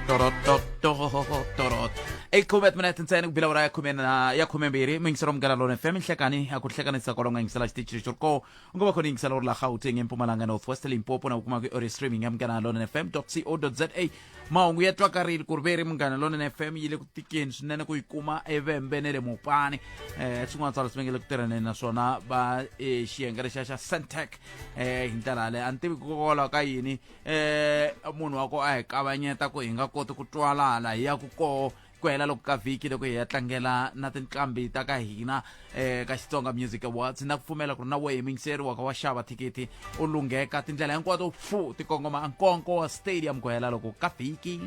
Torot. I khume timinete ntsena ku bila ura ya khume na ya khumembirhi muyingiseri wa Munghana Lonene FM nhlekani a ku hlekanisa kwala u nga yingisela xitichi lexi ri koo u nga va khona yingisela u ri la Gauteng eMpumalanga North West Limpopo na u kuma ku audio streaming ya Munghana Lonene FM co za. Mahungu ya twakarile ku ri ve ri Munghana Lonene FM yi le ku tikeni swinene ku yi kuma eVembe ne le Mopani. Swin'wana swa leswi va nge le ku tirhaneni naswona va xiyenge lexiya xa Sentech hi ndlela yaleyo. A ni tivi hikokwalaho ka yini munhu wa ko a hi kavanyeta ku hi nga koti ku twala hala hi yaku koho ku hela loko ka vhiki loko hi ya tlangela na tinqambi ta ka hina ka Xitsonga Music Awards. Na ku pfumela ku ri na wehe muyingiseri wa ka wa xava thikithi u lungheka tindlela hinkwato fu ti kongoma Nkonko wa Stadium ku hela loko ka vhiki.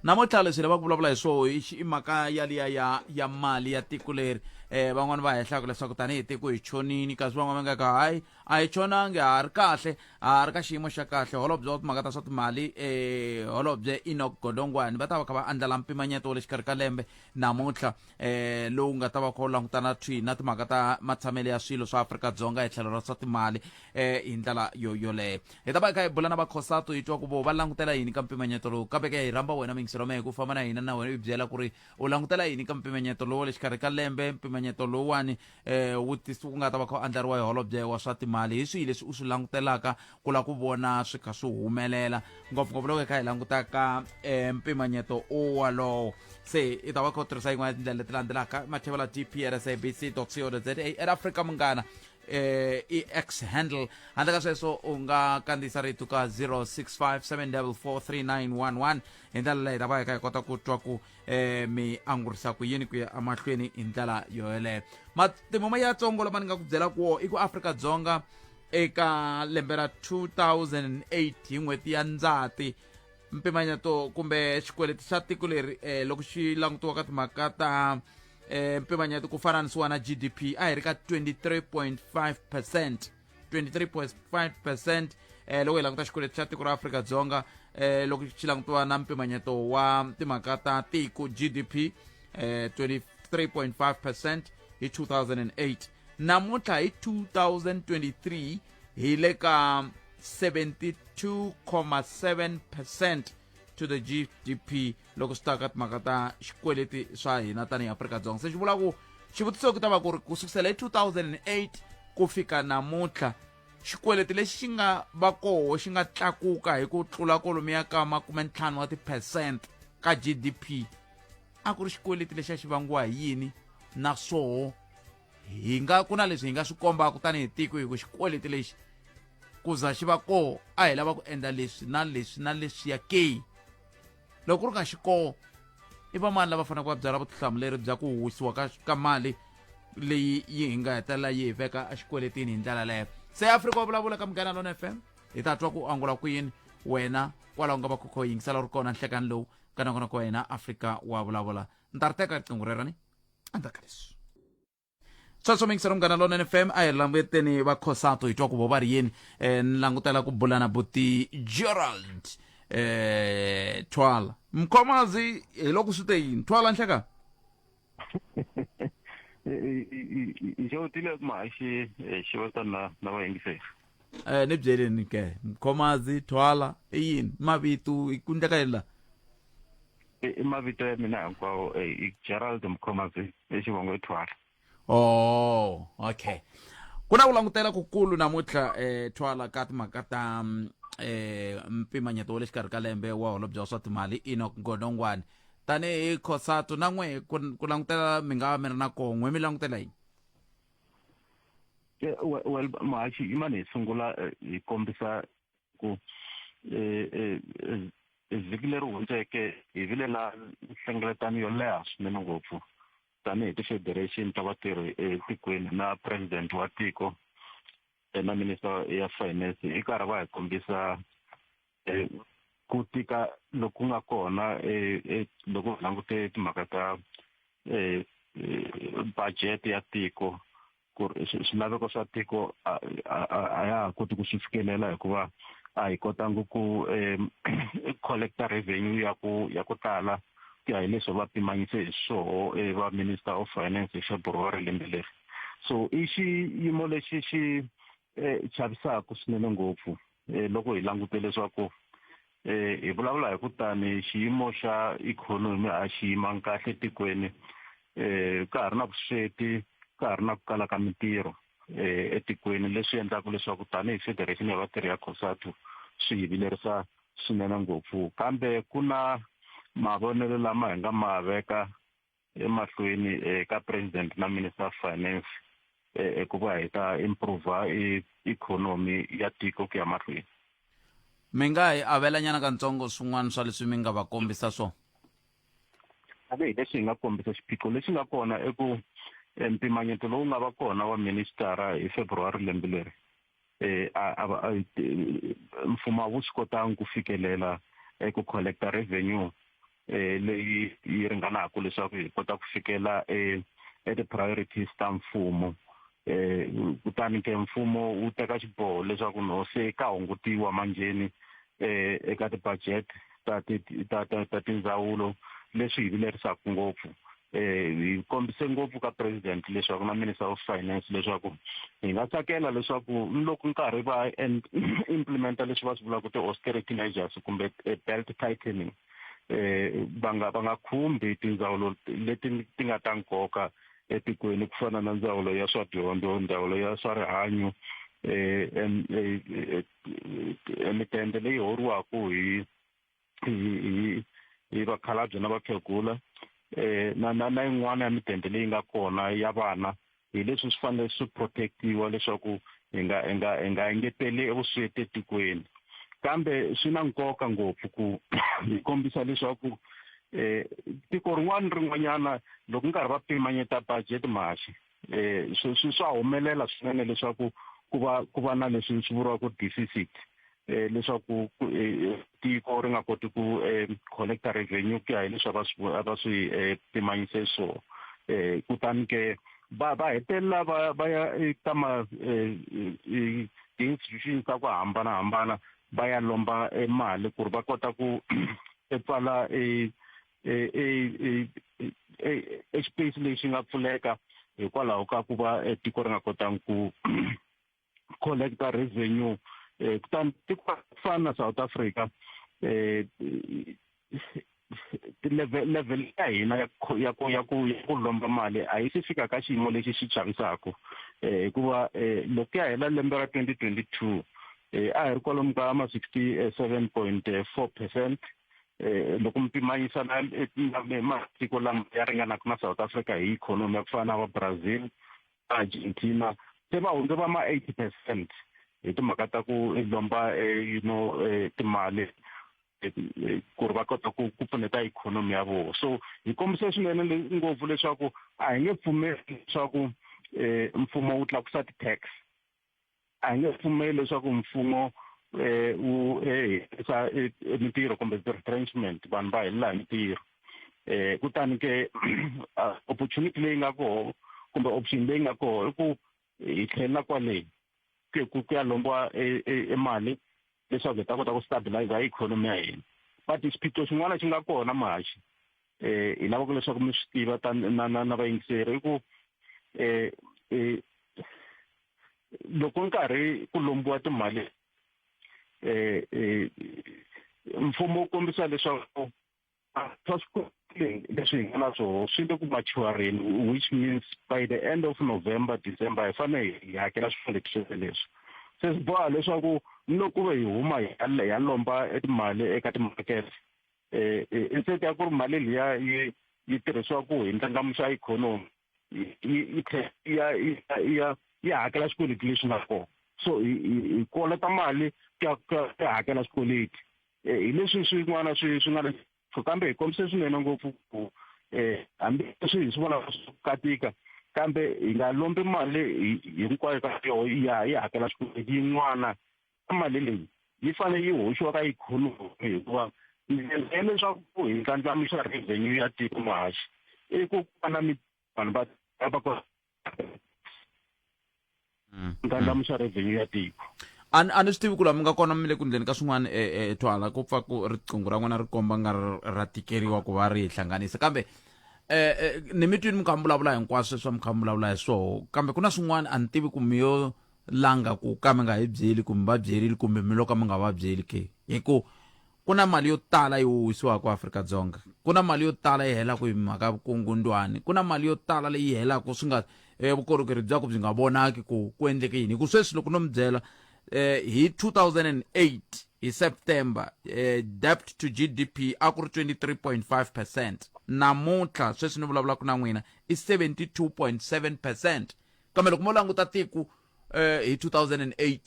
Namuntlha leswi hi lavaka ku vulavula hi swoho i mhaka yaliya ya mali ya tiko leri. Van'wani va hehlaka leswaku tanihi tiko hi chonini, kasi van'wani va nga ka hayi a hi chonangi, ha ri kahle, ha ri ka xiyimo xa kahle. Holobye wa timhaka ta swa timali holobye Enoch Godongwane va ta va kha va andlala mpimanyeto wa le xikarhi ka lembe namuntlha lowu nga ta va kha wu langutana thwi na timhaka ta matshamelo ya swilo swa Afrika-Dzonga hi tlhelo ra swa timali hi ndlela yo yoleyo. Hi ta va hi kha hi bula na va Cosatu hi twa ku vo va langutela yini ka mpimanyeto lowu, kambe ke hi rhamba wena muyingiseri wa mehe ku famba na hina na wena u byela ku ri u langutela yini ka mpimanyeto lowu wa le xikarhi ka lembe. Mpimanyeto lowuwani wu ku nga ta va kha u andlariwa hi holobye wa swa timali, hi swihi leswi u swi langutelaka ku lava ku vona swi kha swi humelela ngopfungopfu loko hi kha hi languta ka mpimanyeto wolowo. Se i ta va kha u tirhisa yin'wana ya tindlela leti landzelaka: Mathevela dp at sabc co za, at Africa Munghana i X handle. Handle ka sweswo u nga kandziyisa rito ka 0657443911. Hi ndlela leyi ta va hi kha hi kota ku twa ku mi angurisa ku yini ku ya emahlweni hi ndlela yo yoleyo. Matimu ma yatsongo lama ni nga ku byela ku wo i ku Afrika-Dzonga eka lembe ra 2008 hi n'hweti ya Ndzati, mpimanyeto kumbe xikweleti xa tiko leri loko xi langutiwa ka timhaka ta mpimanyeto ku fananisiwa na GDP a hi ri ka 23.5%, 23.5% loko hi languta xikweleti xa tiko ra Afrika-Dzonga loko xi langutiwa na mpimanyeto wa timhaka ta tiko GDP, 23.5% hi 2008. Namuntlha hi 2023 hi le ka 72.7% to the GDP loko swi ta ka timhaka ta xikweleti swa hina tanihi Afrika-Dzonga. Se xi vula ku xivutiso ku ta va ku ri ku sukusela hi 2008 ku fika namuntlha, xikweleti lexi xi nga va koho xi nga tlakuka hi ku tlula kwalomuya ka 50 wa ti-percent ka GDP, a ku ri xikweleti lexi a xi vangiwa hi yini? Naswoho hi nga ku na leswi hi nga swi kombaka tanihi tiko hi ku xikweleti lexi ku za xi va koho a hi lava ku endla leswi na leswi na leswiya ke? Loko ku ri nga xi koho, i vamani lava faneleke va byala vutihlamuleri bya ku wisiwa ka mali leyi yi hi nga hetelela yi hi veka exikweletini hi ndlela leyo? Se Afrika wa vulavula ka Munghana Lona FM, hi ta twa ku angula ku yini wena kwalaho nga va ku kha u yingisela u ri kona nhlekani lowu ka nongonoko wa hina Afrika wa vulavula. Ni ta ri teka riqingho rero ni endzhaku ka leswi. Sweswo mingisero Munghana Lonene FM, a hi languteni va Cosatu hi twa ku vo va ri yini. Ni langutela ku bula na buti Gerald Twala Mkhomazi hi loko swi te yini Twala nhleka. Xewutile mahaxi xeweta na vayingiseri. Ni byeleni ke, Mkhomazi Twala i yini mavito, ku ndleka yini la? I mavito ya mina hinkwawo, i Gerald Mkhomazi, i xivongo i Twala. Oh, okay. Ku na ku langutela kukulu namuntlha Twala ka timhaka ta mpimanyeto wa le xikarhi ka lembe wa holobye wa swa timali Enoch Godongwane. Tanihi Cosatu na n'we ku langutela mi nga va mi ri na koho, n'we mi langutela yini? Well, Mahachi, yimani hi sungula hi kombisa ku vhiki leri hundzeke hi vile na nhlengeletano yo leha swinene ngopfu tanihi ti-federation ta vatirhi etikweni na president wa tiko na minister ya finance, hi karhi va hi kombisa ku tika loku nga kona loko hi langute timhaka ta budget ya tiko, ku ri swilaveko swa tiko a ya ha koti ku swi fikelela hikuva a hi kotangi ku collecta revenue ya ku tala ku ya hi leswi va pimanyise hi swoho va minister of finance hi February lembe leri. So i xiyimo lexi xi chavisaka swinene ngopfu loko hi langute leswaku hi vulavula hi ku tani xiyimo xa ikhonomi a xi yimanga kahle tikweni, ka ha ri na vusweti, ka ha ri na ku kala ka mintirho etikweni, leswi endlaka leswaku tanihi Federation ya Vatirhi ya COSATU swi hi vilerisa swinene ngopfu. Kambe ku na mavonelo lama hi nga ma veka emahlweni ka President na Minister of Finance ku va hi ta improve ikhonomi ya tiko ku ya mahlweni. Mi nga hi avelanyana kantsongo swin'wana swa leswi mi nga va kombisa swona? Tanihi leswi hi nga kombisa, xiphiqo lexi nga kona i ku mpimanyeto lowu nga va kona wa ministara hi February lembe leri, mfumo a wu swi kotangi ku fikelela ku collecta revenue leyi yi ringanaka leswaku hi kota ku fikela e ti-priorities ta mfumo. Kutani ke mfumo wu teka xiboho leswaku no se ka hungutiwa manjheni eka ti-budget ta ti ta ta ta tindzawulo, leswi hi vilerisaka ngopfu. Hi kombise ngopfu ka President leswaku na Minister of Finance leswaku hi nga tsakela leswaku loko nkarhi va implementa leswi va swi vulaka ti-austerity measures kumbe belt tightening, va nga khumbi tindzawulo leti ti nga ta nkoka etikweni, ku fana na ndzawulo ya swa dyondzo, ndzawulo ya swa rihanyo, emidende leyi horiwaka hi vakhalabye na vakhegula, na yin'wana ya midende leyi nga kona ya vana. Hi leswi swi fanele swi protectiwa leswaku hi nga engeteli vusweti etikweni. Kambe swi na nkoka ngopfu ku hi kombisa leswaku tiko rin'wana rin'wanyana loko nkarhi va pimanyeta budget maxi, swi swa humelela swinene leswaku ku va na leswi swi vuriwaka deficit, leswaku tiko ri nga koti ku collecta revenue ku ya hi leswi a va swi pimanyise swona. Kutani ke va hetelela va ya eka ma ti-institutions ta ku hambanahambana, va ya lomba mali ku ri va kota ku pfala e space lexi nga pfuleka hikwalaho ka ku va tiko ri nga kotangi ku collecta revenue. Kutani tiko fana na South Africa, level ya hina ya ku lomba mali a yi se fika ka xiyimo lexi xi chavisaka, hikuva loko ya hela lembe ra 2022, a hi ri kwalomu ka ma 67.4%. Loko mi pimanyisa na matiko lama ya ringanaka na South Africa hi ikhonomi, ya ku fana na va Brazil, Argentina, se va hundze va ma 80% hi timhaka ta ku lomba timali ku ri va kota ku pfuneta ikhonomi ya vona. So hi kombise swinene ngopfu leswaku a hi nge pfumeli leswaku mfumo wu tlakusa ti-tax, a hi nge pfumeli leswaku mfumo wu herisa mintirho kumbe ti-retrenchment, vanhu va helela hi mintirho. Kutani ke opportunity leyi nga koho kumbe option leyi nga koho i ku hi tlhelela kwale ku ya lombiwa e mali leswaku hi ta kota ku stabilize ikhonomi ya hina. But xiphiqo xin'wana xi nga kona mahaxi, hi lavaka leswaku mi swi tiva ta na vayingiseri, i ku loko nkarhi ku lombiwa timali, mfumo wu kombisa leswaku swa swikweleti leswi hi nga na swoho swi le ku machuareni, which means by the end of November, December hi fanele hi hakela swikweleti sweswo. Leswi se swi boha leswaku ni loko ku ve hi huma hi ya lomba timali eka timakete, instead ya ku ri mali liya yi tirhisiwa ku hi ndlandlamuxa ikhonomi, yi tlhela ya yi hakela swikweleti leswi nga kona. So hi kolota mali ku ya hakela swikweleti. Hi leswi swin'wana swi nga kambe hi kombise swinene ngopfu ku hambi leswi hi swi vonaka swi katika, kambe hi nga lombi mali hinkwayo ka yoho ya yi hakela swikweleti. Yin'wana mali leyi yi fanele yi hoxiwa ka ikhonomi, hikuva ndlela ya leswaku hi ndlandlamuxa revenue ya tiko mahaxi i ku va na vanhu va ndlandlamuxa revenue ya tiko. A ni swi tivi ku laha mi nga kona mi le ku ndleni ka swin'wana, twala ku pfa ku riqingho ra n'wina ri komba nga ra tikeriwa ku va ri hi hlanganisa, kambe Ni mi twini mi kha mi vulavula hinkwaswo sweswi mi kha mi vulavula hi swoho, kambe ku na swin'wana a ni tivi ku mi yo langa ku ka mi nga hi byeli kumbe va byerile kumbe mi lo ka mi nga va byeli ke, hi ku ku na mali yo tala yi wisiwaka Afrika-Dzonga, ku na mali yo tala yi helaka hi mhaka ya vukungundwani, ku na mali yo tala leyi helaka swi nga vukorhokeri bya ku byi nga vonaki ku ku endleke yini. Hi ku sweswi loko no mi byela hi 2008 hi September debt to GDP a ku ri 23.5%, namuntlha sweswi ni vulavulaka na n'wina i 72.7%. Kambe loko mo languta tiko hi 2008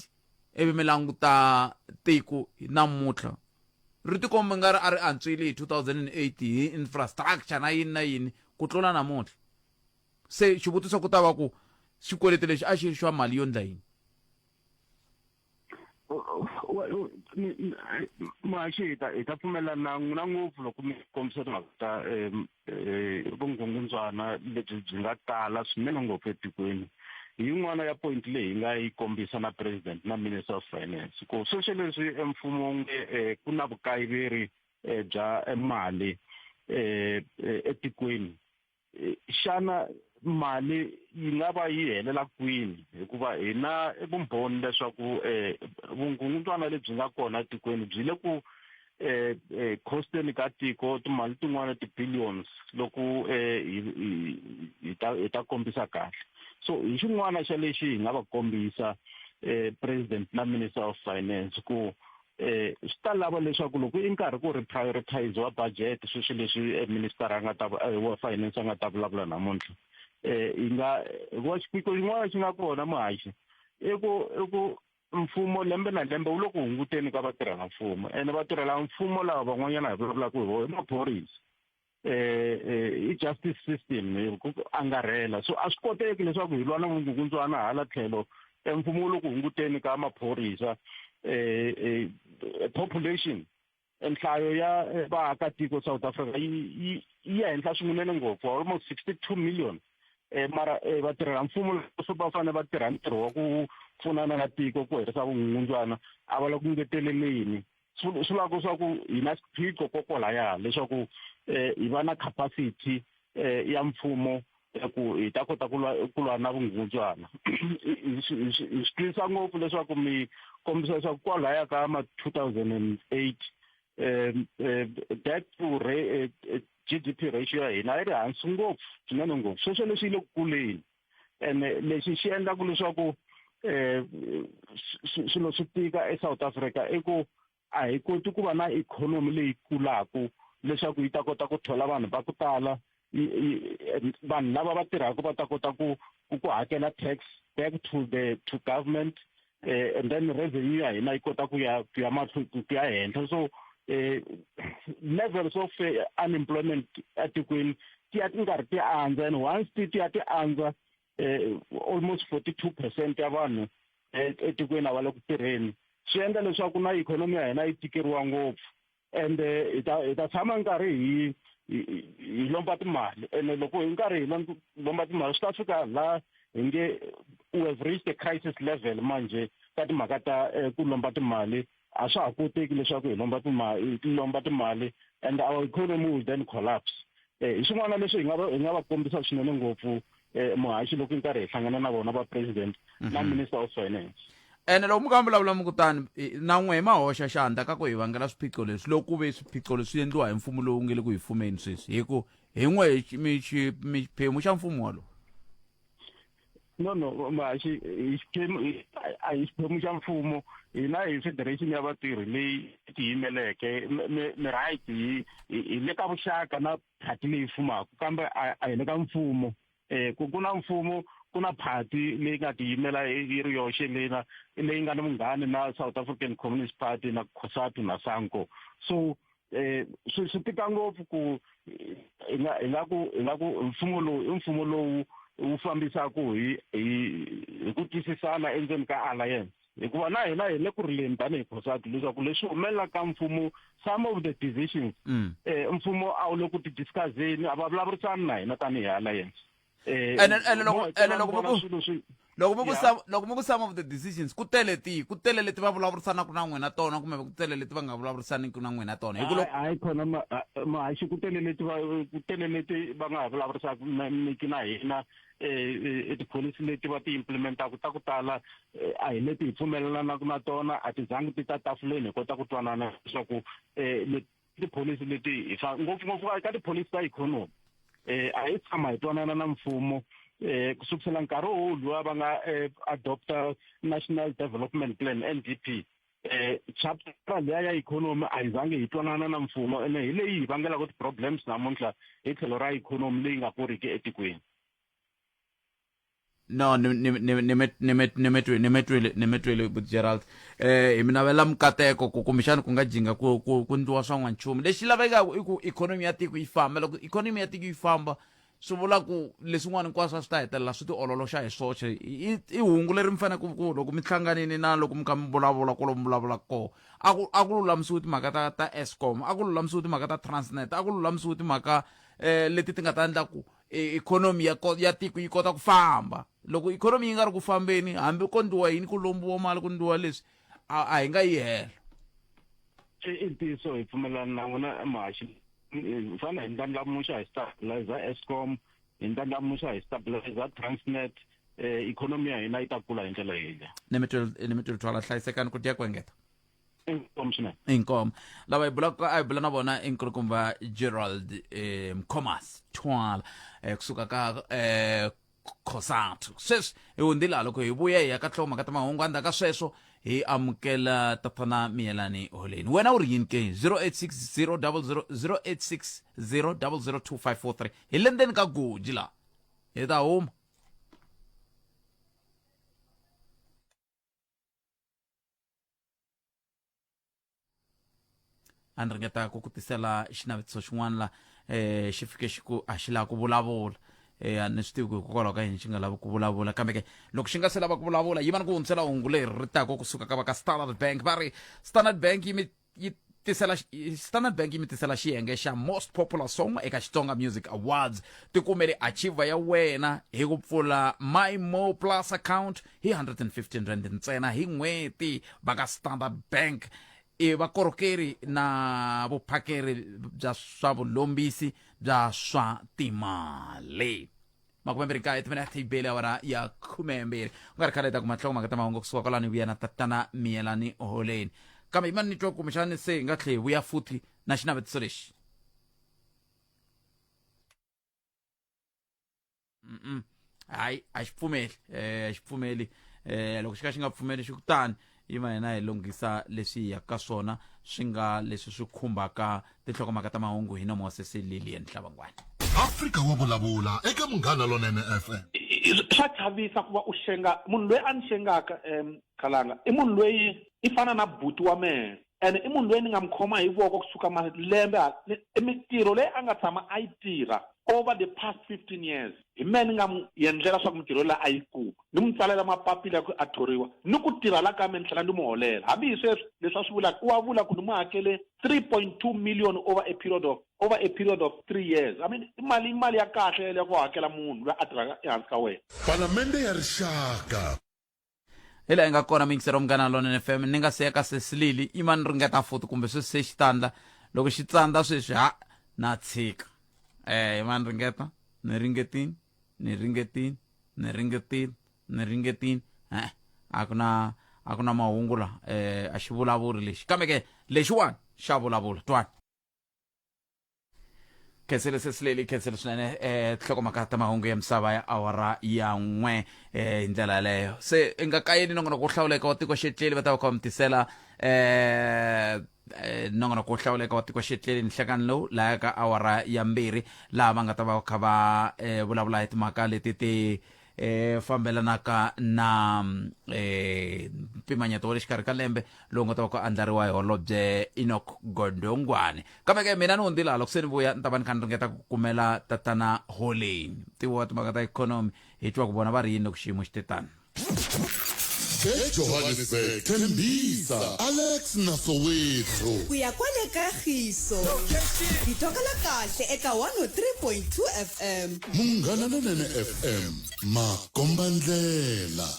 ivi mi languta tiko namuntlha, ri tikomba nga ri a ri antswile hi 2008 hi infrastructure na yini na yini ku tlula namuntlha. Se xivutiso ku ta va ku xikweleti lexi a xi ri xa mali yo ndla yini? Muhaxi, hi ta pfumelana na ngopfu loko mi kombisa timhaka ta vungungundzwana lebyi byi nga tala swinene ngopfu etikweni. Hi yin'wana ya point leyi hi nga yi kombisa na president na minister of finance ku sweswo leswi emfumo wu nge ku na vukayiveri bya mali etikweni, xana mali yi nga va yi helela kwini? Hikuva hi na vumbhoni leswaku vungungundzwana lebyi nga kona etikweni byi le ku costeni ka tiko timali tin'wana ti-billions loko hi ta kombisa kahle. So hi xin'wana xa lexi hi nga va kombisa president na minister of finance ku swi ta lava leswaku loko i nkarhi ku ri prioritize wa budget sweswi leswi minister a nga ta wa finance a nga ta vulavula namuntlha, yi nga hikuva xiphiqo xin'wana xi nga kona, muhaxi, i ku mfumo lembe na lembe wu le ku hunguteni ka vatirhela mfumo, ene vatirhela mfumo lava van'wanyana hi vulavulaka hi vona i maphorisa, i justice system hi ku angarhela. So a swi koteki leswaku hi lwa na vungungundzwana hala tlhelo mfumo wu le ku hunguteni ka maphorisa, population, nhlayo ya vaakatiko South Africa yi ya henhla swinene ngopfu, almost 62 million, mara vatirhela mfumo so va fanele va tirha ntirho wa ku pfunana na tiko ku herisa vungungundzwana a va le ku ngeteleleni. Swi vulaka swa ku hi na xiphiqo kokwalaya leswaku hi va na capacity ya mfumo ku hi ta kota ku lwa na vungungundzwana. Hi swi twisisa ngopfu leswaku mi kombisa leswaku kwalaya ka ma 2008 debt to GDP ratio ya hina a yi ri hansi ngopfu swinene ngopfu. Sweswo leswi yi le ku kuleni, ene lexi xi endlaka leswaku swilo swi tika eSouth Africa i ku a hi koti ku va na ikhonomi leyi kulaku leswaku yi ta kota ku thola vanhu va ku tala, vanhu lava va tirhaka va ta kota ku hakela tax back to the to government, and then revenue ya hina yi kota ku ya mahlweni, ku ya henhla. So levels of unemployment etikweni ti ya ti nkarhi ti andza, and once ti ya ti andza, almost 42% ya vanhu etikweni a va le ku tirheni, swi endla leswaku na ikhonomi ya hina yi tikeriwa ngopfu, and hi ta tshama nkarhi hi lomba timali. Ene loko hi nkarhi hi lomba timali, swi ta fika la hi nge we have reached a crisis level manje ka timhaka ta ku lomba timali. A swa ha koteki leswaku hi lomba timali, and our economy will then collapse. Hi swin'wana leswi hi nga va kombisa swinene ngopfu, muhaxi, loko nkarhi hi hlangana na vona va president na minister of finance. Ene loko mi kha mi vulavula mi kutani na n'we hi mahoxa xandla ka ku hi vangela swiphiqo leswi, loko ku ve swiphiqo leswi endliwa hi mfumo lowu nge le ku hi fumeni sweswi, hi ku hi n'we mi xiphemu xa mfumo walowo. No, muhaxi, hi xiphemu a hi xiphemu xa mfumo. Hina hi federation ya vatirhi leyi tiyimeleke. Mi right, hi le ka vuxaka na party leyi fumaka, kambe a hi le ka mfumo. Ku na mfumo, ku na party leyi nga tiyimela yi ri yoxe, leyi nga ni vunghani na South African Communist Party na COSATU na SANCO. So swi tika ngopfu ku hi nga ku mfumo lowu i mfumo lowu wu fambisaku hi ku twisisana endzeni ka alliance, hikuva na hina hi le ku rileni tanihi COSATU leswaku leswi humelelaka ka mfumo, some of the decisions mfumo a wu le ku ti discusseni, a va vulavurisani na hina tanihi alliance. Ene loko mi ku swilo swi Loko mi ku some loko mi ku some of the decisions ku tele tihi ku tele leti va vulavurisanaka na n'wina tona kumbe ku tele leti va nga vulavurisaniki na n'wina tona hi ku loko hayi khona muhaxi ku tele leti va ku tele leti va nga ha vulavurisaka miki na hina eh tipholisi leti va ti implementaka ta ku tala a hi leti hi pfumelelanaka na tona a ti zangi ti ta tafuleni hi kota ku twanana leswaku um tipholisi leti hi fa ngopfungopfu ka tipholisi ta ikhonomi eh a hi tshama hi twanana na mfumo eh ku sukusela nkarhi wo luwa va nga adopta National Development Plan NDP eh chapter liya ya ikhonomi a hi zangi hi twanana na mfumo ene hi leyi hi vangelaka ti-problems namuntlha hi tlhelo ra ikhonomi leyi nga kuriki etikweni. No, ni ni ni ni ni ni ni mi twile ni mi twile ni mi twile Gerald. Hi mi navela mikateko ku kumbexani ku nga jinga ku ku ku ndliwa swa n'wanchumu. Lexi lavekaka i ku ikhonomi ya tiko yi famba. Loko ikhonomi ya tiko yi famba swi vula ku leswin'wana hinkwaswo a swi ta hetelela swi ti ololoxa hi swoxe. I i hungu leri mi faneleke ku loko mi hlanganini na loko mi kha mi vulavula kwalomu mi vulavulaka kona a ku a ku lulamisiwi timhaka ta ta Eskom, a ku lulamisiwi timhaka ta Transnet, a ku lulamisiwi timhaka leti ti nga ta endla ku ikhonomi ya ya tiko yi kota ku famba loko ikhonomi yi nga ri ku fambeni hambi ko ndliwa yini ku lombiwa mali ku ndliwa leswi a hi nga yi helo i ntiyiso hi pfumelana na n'wina muhaxi hi fanele hi ndlandlamuxa hi stabilizer Eskom hi ndlandlamuxa hi stabilizer Transnet eh ikhonomi ya hina yi ta kula hi ndlela yeleyo ni mi twele ni mi twele twala hlayisekani ku dya ku engeta Inkomu swinene. Inkomu. Lava hi bulaka a hi bula na vona i nkulukumba Gerald Mkhomas Twala kusuka ka Cosatu. Sweswi hi hundzile loko hi vuya hi ya ka tlhomhaka ta mahungu endzhaku ka sweswo hi amukela tatana Miyelani Holeni. Wena u ri yini ke? 0860 00 0860 002543. Hi le ndzeni ka goji la. Hi ta huma. A ni ringeta ku ku tisela xinavetiso xin'wana la eh xi fike xi ku a xi lava ku vulavula eh a ni swi tivi ku hikokwalaho ka yini xi nga lavi ku vulavula kambe ke loko xi nga se lava ku vulavula yi va ni ku hundzisela hungu leri ri taka kusuka ka va ka Standard Bank va ri Standard Bank yi mi yi tisela Standard Bank yi mi tisela xiyenge xa Most Popular Song eka Xitsonga Music Awards tikumele achiever ya wena hi ku pfula My Mo Plus account hi 115 rand ntsena hi n'hweti va ka Standard Bank i vakorhokeri na vuphakeri bya swa vulombisi bya swa timali makumembirhi nkaye timinete yi bele awara ya khumembirhi ku nga ri khale ta kuma nhlokomhaka ta mahungu kusuka kwalani vuya na tatana Miyelani Holeni kambe yimani ni twa kumbexani se hi nga tlhe hi vuya futhi na xinavetiso lexi mm hayi a xi pfumeli eh a xi pfumeli eh loko xi ka xi nga pfumeli xi kutani yima hina hi lunghisa leswi hi yaka ka swona swi nga leswi swi khumbaka tinhlokomhaka ta mahungu hi nomo wa sesi Lilian Hlabangwana. Afrika wa vulavula eka Munghana Lonene FM. Swa chavisa ku va u xenga munhu loyi a ni xengaka um khalanga i munhu loyi i fana na buti wa mehe ene i munhu loyi ni nga mi khoma hi voko kusuka malembe i mitirho leyi a nga tshama a yi tirha over the past 15 years hi mehe ni nga mu endlela swa ku mitirho leyi a yi kuma ni mu tsalela mapapila ya ku a thoriwa ni ku tirha la ka me ni tlhela ni mu holela hambi hi sweswi leswi a swi vulaka u wa vula ku ni mu hakele 3.2 million over a period of over a period of 3 years i mean i mali i mali ya kahle ya ku hakela munhu loyi a tirhaka ehansi ka wena. Palamende ya Rixaka. Hi laha yi nga kona miyingisero Munghana Lonene FM ni nga se ya ka Sesilili yima ni ringeta futhi kumbe sweswi se xi tandla loko xi tsandza sweswi ha na tshika eh yima ni ringeta ni ringetini ni ringetini ni ringetini ni ringetini eh a ku na a ku na mahungu la eh a xi vulavuri lexi kambe ke lexiwani xa vulavula twani Khensile Sesileli khensile swinene eh nhlokomhaka ta mahungu ya misava ya awara ya n'we eh hi ndlela yaleyo se i nga kayeli nongonoko wo hlawuleka wa tiko xetleli va ta va kha va mi tisela eh nongonoko wo hlawuleka wa tiko xetleli nhlekani lowu laya ka awara ya mbirhi laha va nga ta va kha va vulavula hi timhaka leti ti fambelanaka na mpimanyeto wa le xikarhi ka lembe lowu nga ta va ku andlariwa hi holobye Enoch Godongwane kambe ke mina ni hundzile hala loko se ni vuya ni ta va ni kha ni ringeta ku kumela tatana Holeni ntivo wa timhaka ta ikhonomi hi twa ku vona va ri yini loko xiyimo xi te tani. Ejohannesburg, Tembisa, Alex na Soweto. Ku ya kwale ka Giso. Hi twakala kahle eka 103.2 FM. Munghana Lonene FM, makombandlela.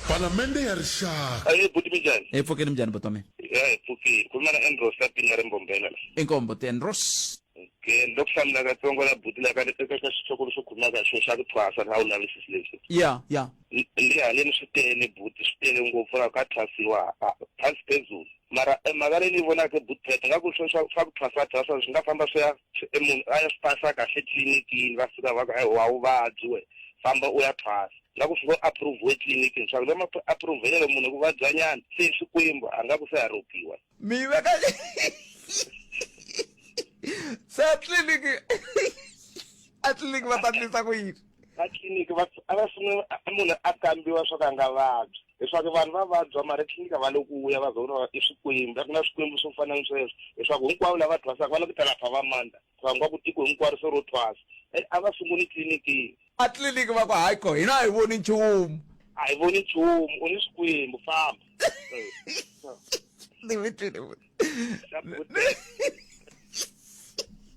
Palamende ya Rixaka. Aye buti minjhani? Hi pfukeni minjhani buti wa mina? Ya hi pfukile. Khuluma na Andros la Pina re Mbombela la. Inkomu buti Andros. Okay, ni lo ku hlamula katsongo la buti la ka eka ka xihloko lexo khulumaka hi xona xa ku thwasa na wu lavisisi leswi. Ya, ya. Ni haleni swi tele buti, swi tele ngopfu la ka thwasiwa phansi phezulu. Mara e mhaka leyi ni yi vonaka buti Phet nga ku swa swa ku thwasa thwasa swi nga famba swi ya e munhu a ya swi pasa kahle tlilinikini va fika va ku a wa wu vabyi we famba u ya thwasa. Nga ku swi ngo approve tliliniki swa ku va ma approve-ele munhu ku vabya nyana se swikwembu a nga ku se a ropiwa. Mi yi veka se a tliliniki a tliliniki va ta ndlisa ku yini? A tliliniki va a va sungula munhu a kambiwa swa ku a nga vabyi leswaku vanhu va vabya mara etliliniki a va le ku ya va za ku i swikwembu a ku na swikwembu swo fana ni sweswo leswaku hinkwavo lava thwasaka va le ku ta lapha va mandla va nga ku tiko hinkwaro se ro thwasa a va sunguli tliliniki. A tliliniki va ku hayi ko hina a hi voni nchumu. A hi voni nchumu u ni swikwembu famba. Ni mi twile.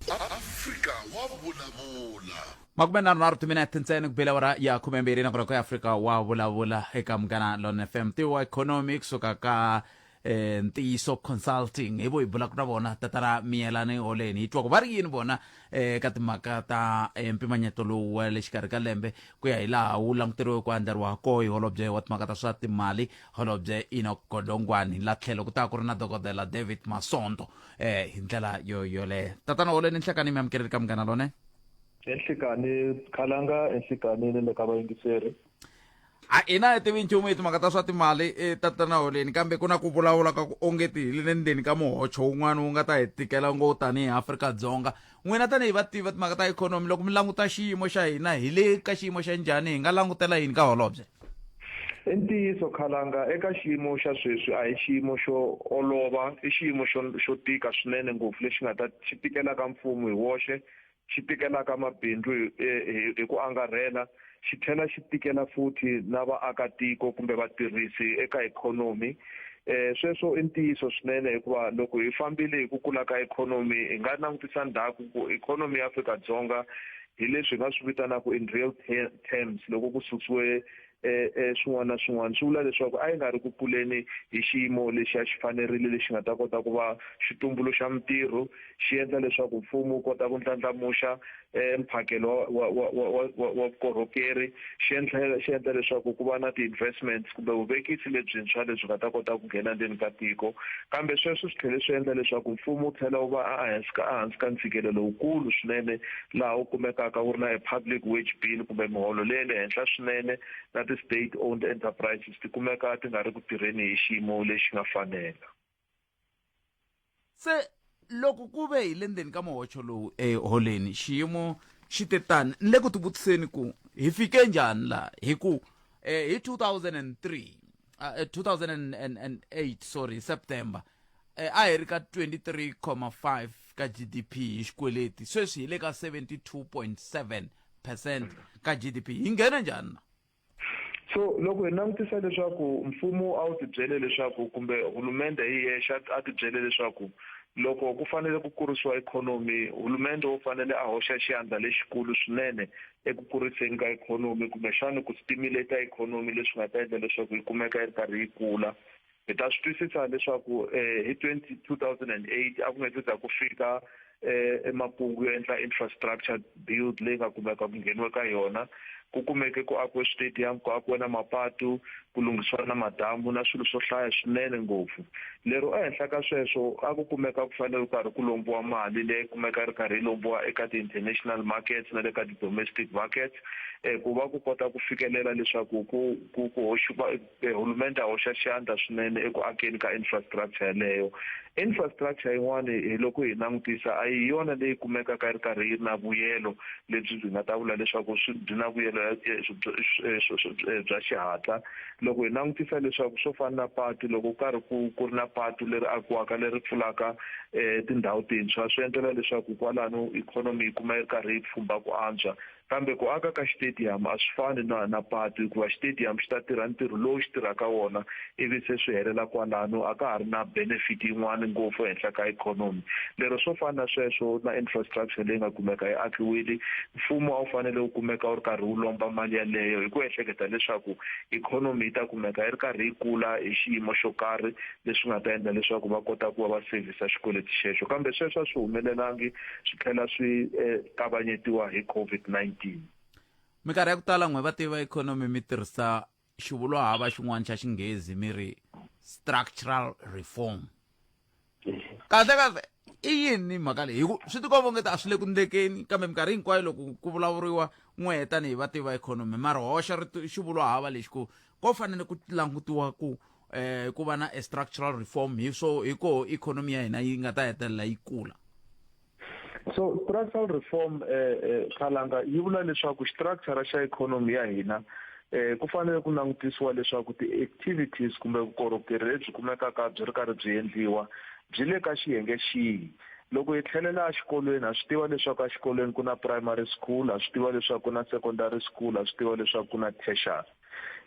Afrika wa vulavula. 33 timinete ntsena ku bela awara ya 12 nakona ku Afrika wa vulavula eka Munghana Lon FM ntivo wa economy kusuka ka eh, ntiyiso consulting hi vo hi bulaka na vona tatana miyelani holeni hi twa ku va ri yini vona eh, ka timhaka ta eh, mpimanyeto lowu wa le xikarhi ka lembe ku ya hi laha wu languteriwe ku andlariwa koho hi holobye wa timhaka ta swa timali holobye Enoch Godongwani la tlhelo ku ta ku ri na dokodela David Masondo eh, hi ndlela yo yoleyo tatana holeni nhlekani mi amukeleli ka munghana lone. Enhlekani khalanga enhlekani ni le ka vayingiseri. A hina hi tivi nchumu hi timhaka ta swa timali e tatana holeni kambe ku na ku vulavula ka ku ongeti hi le ndzeni ka muhocho wun'wana wu nga ta hi tikela ngopfu tanihi Afrika-Dzonga n'wina tanihi vativi va timhaka ta ikhonomi loko mi languta xiyimo xa hina hi le ka xiyimo xa njhani hi nga langutela yini ka holobye? I ntiyiso khalanga eka xiyimo xa sweswi a hi xiyimo xo olova i xiyimo xo xo tika swinene ngopfu lexi nga ta xi tikelaka mfumo hi woxe xi tikelaka mabindzu hi hi ku angarhela xi tlhela xi tikela futhi na vaakatiko kumbe vatirhisi eka ikhonomi. Sweswo i ntiyiso swinene hikuva loko hi fambile hi ku kula ka ikhonomi hi nga langutisa ndzhaku ku ikhonomi ya Afrika-Dzonga hi leswi hi nga swi vitanaka in real terms loko ku susiwe swin'wana na swin'wana swi vula leswaku a yi nga ri ku kuleni hi xiyimo lexi a xi fanerile lexi nga ta kota ku va xi tumbuluxa mintirho xi endla leswaku mfumo wu kota ku ndlandlamuxa mphakelo wa wa wa wa wa wa vukorhokeri xi endla xi endla leswaku ku va na ti-investments kumbe vuvekisi lebyintshwa lebyi nga ta kota ku nghena ndzeni ka tiko kambe sweswo swi tlhele swi endla leswaku mfumo wu tlhela wu va ehansi ka ehansi ka ntshikelelo lowukulu swinene laha wu kumekaka wu ri na a public wage bill kumbe miholo leyi le henhla swinene na ti-state owned enterprises ti kumeka ti nga ri ku tirheni hi xiyimo lexi nga fanela. Se loko ku ve hi le ndzeni ka muhocho lowu eholeni xiyimo xi te tani ni le ku tivutiseni ku hi fike njhani laha hi ku hi 2003 2008 sorry September a hi ri ka 23.5 ka GDP hi xikweleti sweswi hi le ka 72.7 percent ka GDP hi nghena njhani na? So loko hi langutisa leswaku mfumo a wu tibyele leswaku kumbe hulumende hi yexe a tibyele leswaku loko ku fanele ku kurisiwa ikhonomi hulumende wu fanele a hoxa xandla lexikulu swinene eku kuriseni ka ikhonomi kumbexana ku stimulate ikhonomi leswi nga ta endla leswaku yi kumeka yi ri karhi yi kula. Hi ta swi twisisa leswaku hi 2008 a ku nga se za ku fika emakungu yo endla infrastructure build leyi nga kumeka ku ngheniwe ka yona. Ku kumeke ku akiwe switediyamu, ku akiwe na mapatu, ku lunghisiwa na madamu na swilo swo hlaya swinene ngopfu. Lero ehenhla ka sweswo a ku kumeka ku fanele ku karhi ku lombiwa mali leyi kumeka yi ri karhi yi lombiwa eka ti-international markets na le ka ti-domestic markets ku va ku kota ku fikelela leswaku ku ku ku hoxiwa Hulumende a hoxa xandla swinene eku akeni ka infrastructure yaleyo. Infrastructure yin'wana hi loko hi langutisa a hi yona leyi kumekaka yi ri karhi yi ri na vuyelo lebyi byi nga ta vula leswaku swi byi na vuyelo bya xihatla. Loko hi langutisa leswaku swo fana na patu loko ku karhi ku ku ri na patu leri akiwaka leri pfulaka tindhawu tintshwa swi endlela leswaku kwalano ikhonomi yi kuma yi ri karhi yi pfhumba ku antswa. Kambe ku aka ka xitediyamu a swi fani na na patu hikuva xitediyamu xi ta tirha ntirho lowu xi tirhaka wona ivi se swi helela kwalano, a ka ha ri na benefit yin'wana ngopfu ehenhla ka ikhonomi. Lero swo fana na sweswo na infrastructure leyi nga kumeka yi akiwile, mfumo a wu fanele wu kumeka wu ri karhi wu lomba mali yaleyo hi ku ehleketa leswaku ikhonomi yi ta kumeka yi ri karhi yi kula hi xiyimo xo karhi leswi nga ta endla leswaku va kota ku va va sevhisa xikweleti xexo. Kambe sweswo a swi humelelangi swi tlhela swi kavanyetiwa hi COVID-19. Minkarhi ya ku tala n'we vativi va ikhonomi mi tirhisa xivulwahava xin'wana xa Xinghezi mi ri structural reform. Kahle kahle i yini mhaka leyi? Hi ku swi tikomba ongeti a swi le ku ndlekeni, kambe minkarhi hinkwayo loko ku vulavuriwa n'we tanihi vativi va ikhonomi ma ri hoxa xivulwahava lexi ku ko fanele ku langutiwa ku ku va na a structural reform hi swo hi koho ikhonomi ya hina yi nga ta hetelela yi kula. So structural reform Khalanga yi vula leswaku structure xa ikhonomi ya hina ku fanele ku langutisiwa leswaku ti-activities kumbe vukorhokeri lebyi kumekaka byi ri karhi byi endliwa byi le ka xiyenge xihi. Loko hi tlhelela exikolweni ha swi tiva leswaku exikolweni ku na primary school, ha swi tiva leswaku ku na secondary school, ha swi tiva leswaku ku na tertiary.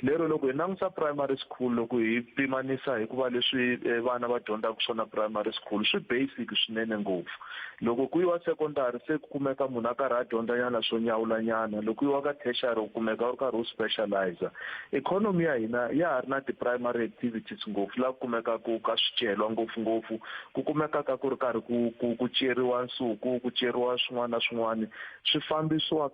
Lero loko hi langusa primary school loko hi pimanisa hikuva leswi vana va dyondzaka swona primary school swi basic swinene ngopfu. Loko ku yiwa secondary se ku kumeka munhu a karhi a dyondza nyana swo nyawula nyana, loko ku yiwa ka tertiary u kumeka u ri karhi u specializer. Ikhonomi ya hina ya ha ri na ti-primary activities ngopfu laha ku kumekaka ka swicelwa ngopfungopfu, ku kumekaka ku ri karhi ku ku ku ceriwa nsuku, ku ceriwa swin'wana na swin'wana swi fambisiwa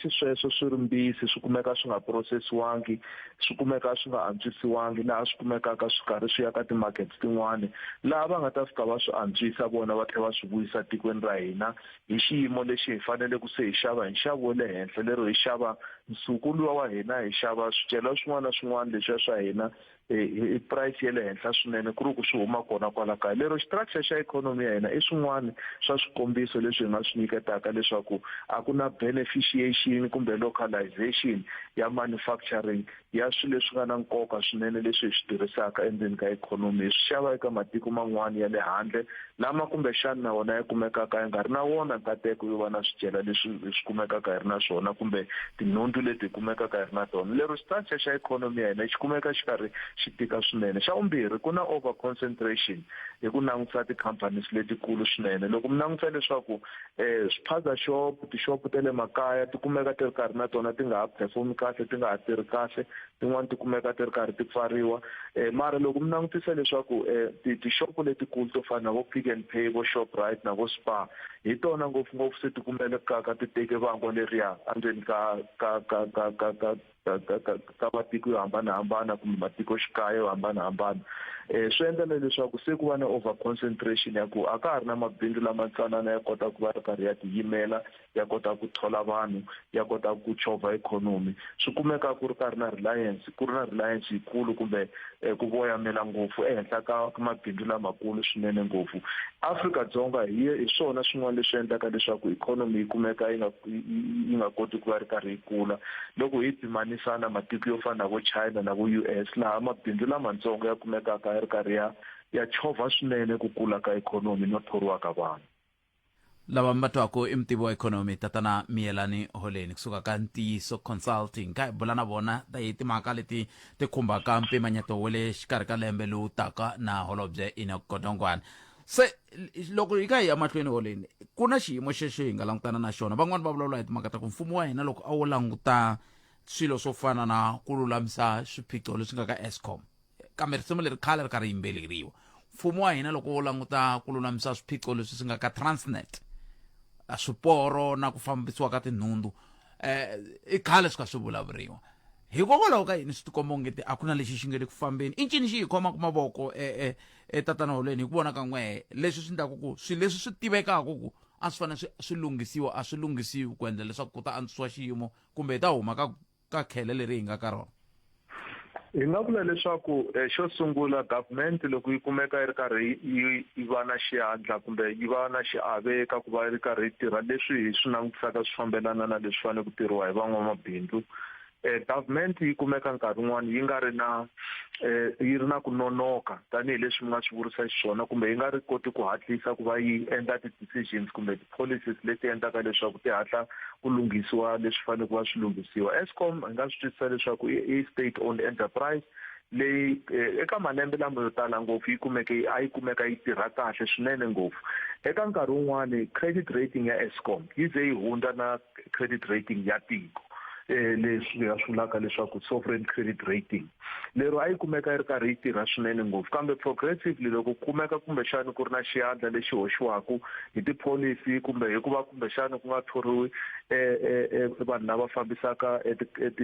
xisweswo swi ri mbisi swi kumeka swi nga phurosesiwangi, swi kumeka swi nga antswisiwangi laha swi kumekaka swi karhi swi ya ka timakete tin'wani laha va nga ta fika va swi antswisa vona va tlhela va swi vuyisa tikweni ra hina hi xiyimo lexi hi faneleke se hi xava hi nxavo wa le henhla lero hi xava nsuku luwa wa hina hi xava swicelwa swin'wana na swin'wana leswiya swa hina hi price ya le henhla swinene ku ri ku swi huma kona kwala kaya. Lero structure xa ikhonomi ya hina i swin'wana swa swikombiso leswi hi nga swi nyiketaka leswaku a ku na beneficiation kumbe localization ya manufacturing ya swilo leswi nga na nkoka swinene leswi hi swi tirhisaka endzeni ka ikhonomi. Hi swi xava eka matiko man'wana ya le handle lama kumbexana na wona ya kumekaka ya nga ri na wona nkateko yo va na swicelwa leswi swi kumekaka hi ri na swona kumbe tinhundzu leti hi kumekaka hi ri na tona. Lero structure xa ikhonomi ya hina xi kumeka xi karhi xi tika swinene. Xa vumbirhi, ku na over concentration hi ku langutisa ti-companies letikulu swinene. Loko mi langutisa leswaku swiphaza shop, tixopo ta le makaya ti kumeka ti ri karhi na tona ti nga ha perform kahle, ti nga ha tirhi kahle, tin'wani ti kumeka ti ri karhi ti pfariwa. Mara loko mi langutisa leswaku tixopo letikulu to fana na vo Pick n Pay, vo Shoprite na vo Spar hi tona ngopfungopfu se ti kumelekaka ti teke vangwa leriya endzeni ka ka ka ka ka ka ka ka ka ka matiko yo hambanahambana kumbe matikoxikaya yo hambanahambana. Swi endla na leswaku se ku va na over concentration ya ku a ka ha ri na mabindzu lama ntsanana ya kota ku va ri karhi ya tiyimela, ya kota ku thola vanhu, ya kota ku chovha ikhonomi. Swi kumeka ku ri karhi na reliance, ku ri na reliance yikulu kumbe ku voyamela ngopfu ehenhla ka mabindzu lamakulu swinene ngopfu. Afrika-Dzonga hi hi swona swin'wana leswi endlaka leswaku ikhonomi yi kumeka yi nga yi nga koti ku va ri karhi yi kula loko hi pimanisa na matiko yo fana na vo China na vo U_S laha mabindzu lamatsongo ya kumekaka ya ri karhi ya ya chovha swinene ku kula ka ikhonomi no thoriwa ka vanhu. Lava mi va twaka i mutivi wa ikhonomi tatana Miyelani Holeni kusuka ka Ntiyiso Consulting. Ka hi bula na vona ta hi timhaka leti ti khumbaka mpimanyeto wa le xikarhi ka lembe lowu taka na holobye Enoch Godongwana. Se loko hi kha hi ya mahlweni Holeni, ku na xiyimo xexo hi nga langutana na xona. Van'wani va vulavula hi timhaka ta ku mfumo wa hina loko a wo languta swilo swo fana na ku lulamisa swiphiqo leswi nga ka Eskom, kambe risimu leri khale ri karhi yimbeleriwa. Mfumo wa hina loko wo languta ku lulamisa swiphiqo leswi swi nga ka Transnet, swiporo na ku fambisiwa ka tinhundzu, i khale swi kha swi vulavuriwa. Hikokwalaho ka yini swi tikomba ongeti a ku na lexi xi nga le ku fambeni? I ncini xi hi khomaka mavoko tatana Holweni hi ku vona ka n'wehe leswi swi endlaka ku swilo leswi swi tivekaka ku a swi fanele swi lunghisiwa a swi lunghisiwi ku endla leswaku ku ta antswisiwa xiyimo kumbe hi ta huma ka ka khele leri hi nga ka rona? Hi nga vula leswaku xo sungula government loko yi kumeka yi ri karhi yi va na xiandla kumbe yi va na xiave eka ku va yi ri karhi yi tirha leswi hi swi langutisaka swi fambelana na leswi fanele ku tirhiwa hi van'wamabindzu. Government yi kumeka nkarhi wun'wani yi nga ri na yi ri na ku nonoka tanihileswi mi nga swi vurisa xiswona kumbe yi nga ri koti ku hatlisa ku va yi endla ti-decisions kumbe ti-policies leti endlaka leswaku ti hatla ku lunghisiwa leswi fanele ku va swi lunghisiwa. Eskom hi nga swi twisisa leswaku i state owned enterprise leyi eka malembe lama yo tala ngopfu yi kumeke a yi kumeka yi tirha kahle swinene ngopfu. Eka nkarhi wun'wani credit rating ya Eskom yi ze yi hundza na credit rating ya tiko leswi hi nga swi vulaka leswaku sovereign credit rating. Lero a yi kumeka yi ri karhi yi tirha swinene ngopfu kambe progressively loko ku kumeka kumbexani ku ri na xiandla lexi hoxiwaka hi tipholisi kumbe hi ku va kumbexani ku nga thoriwi vanhu lava fambisaka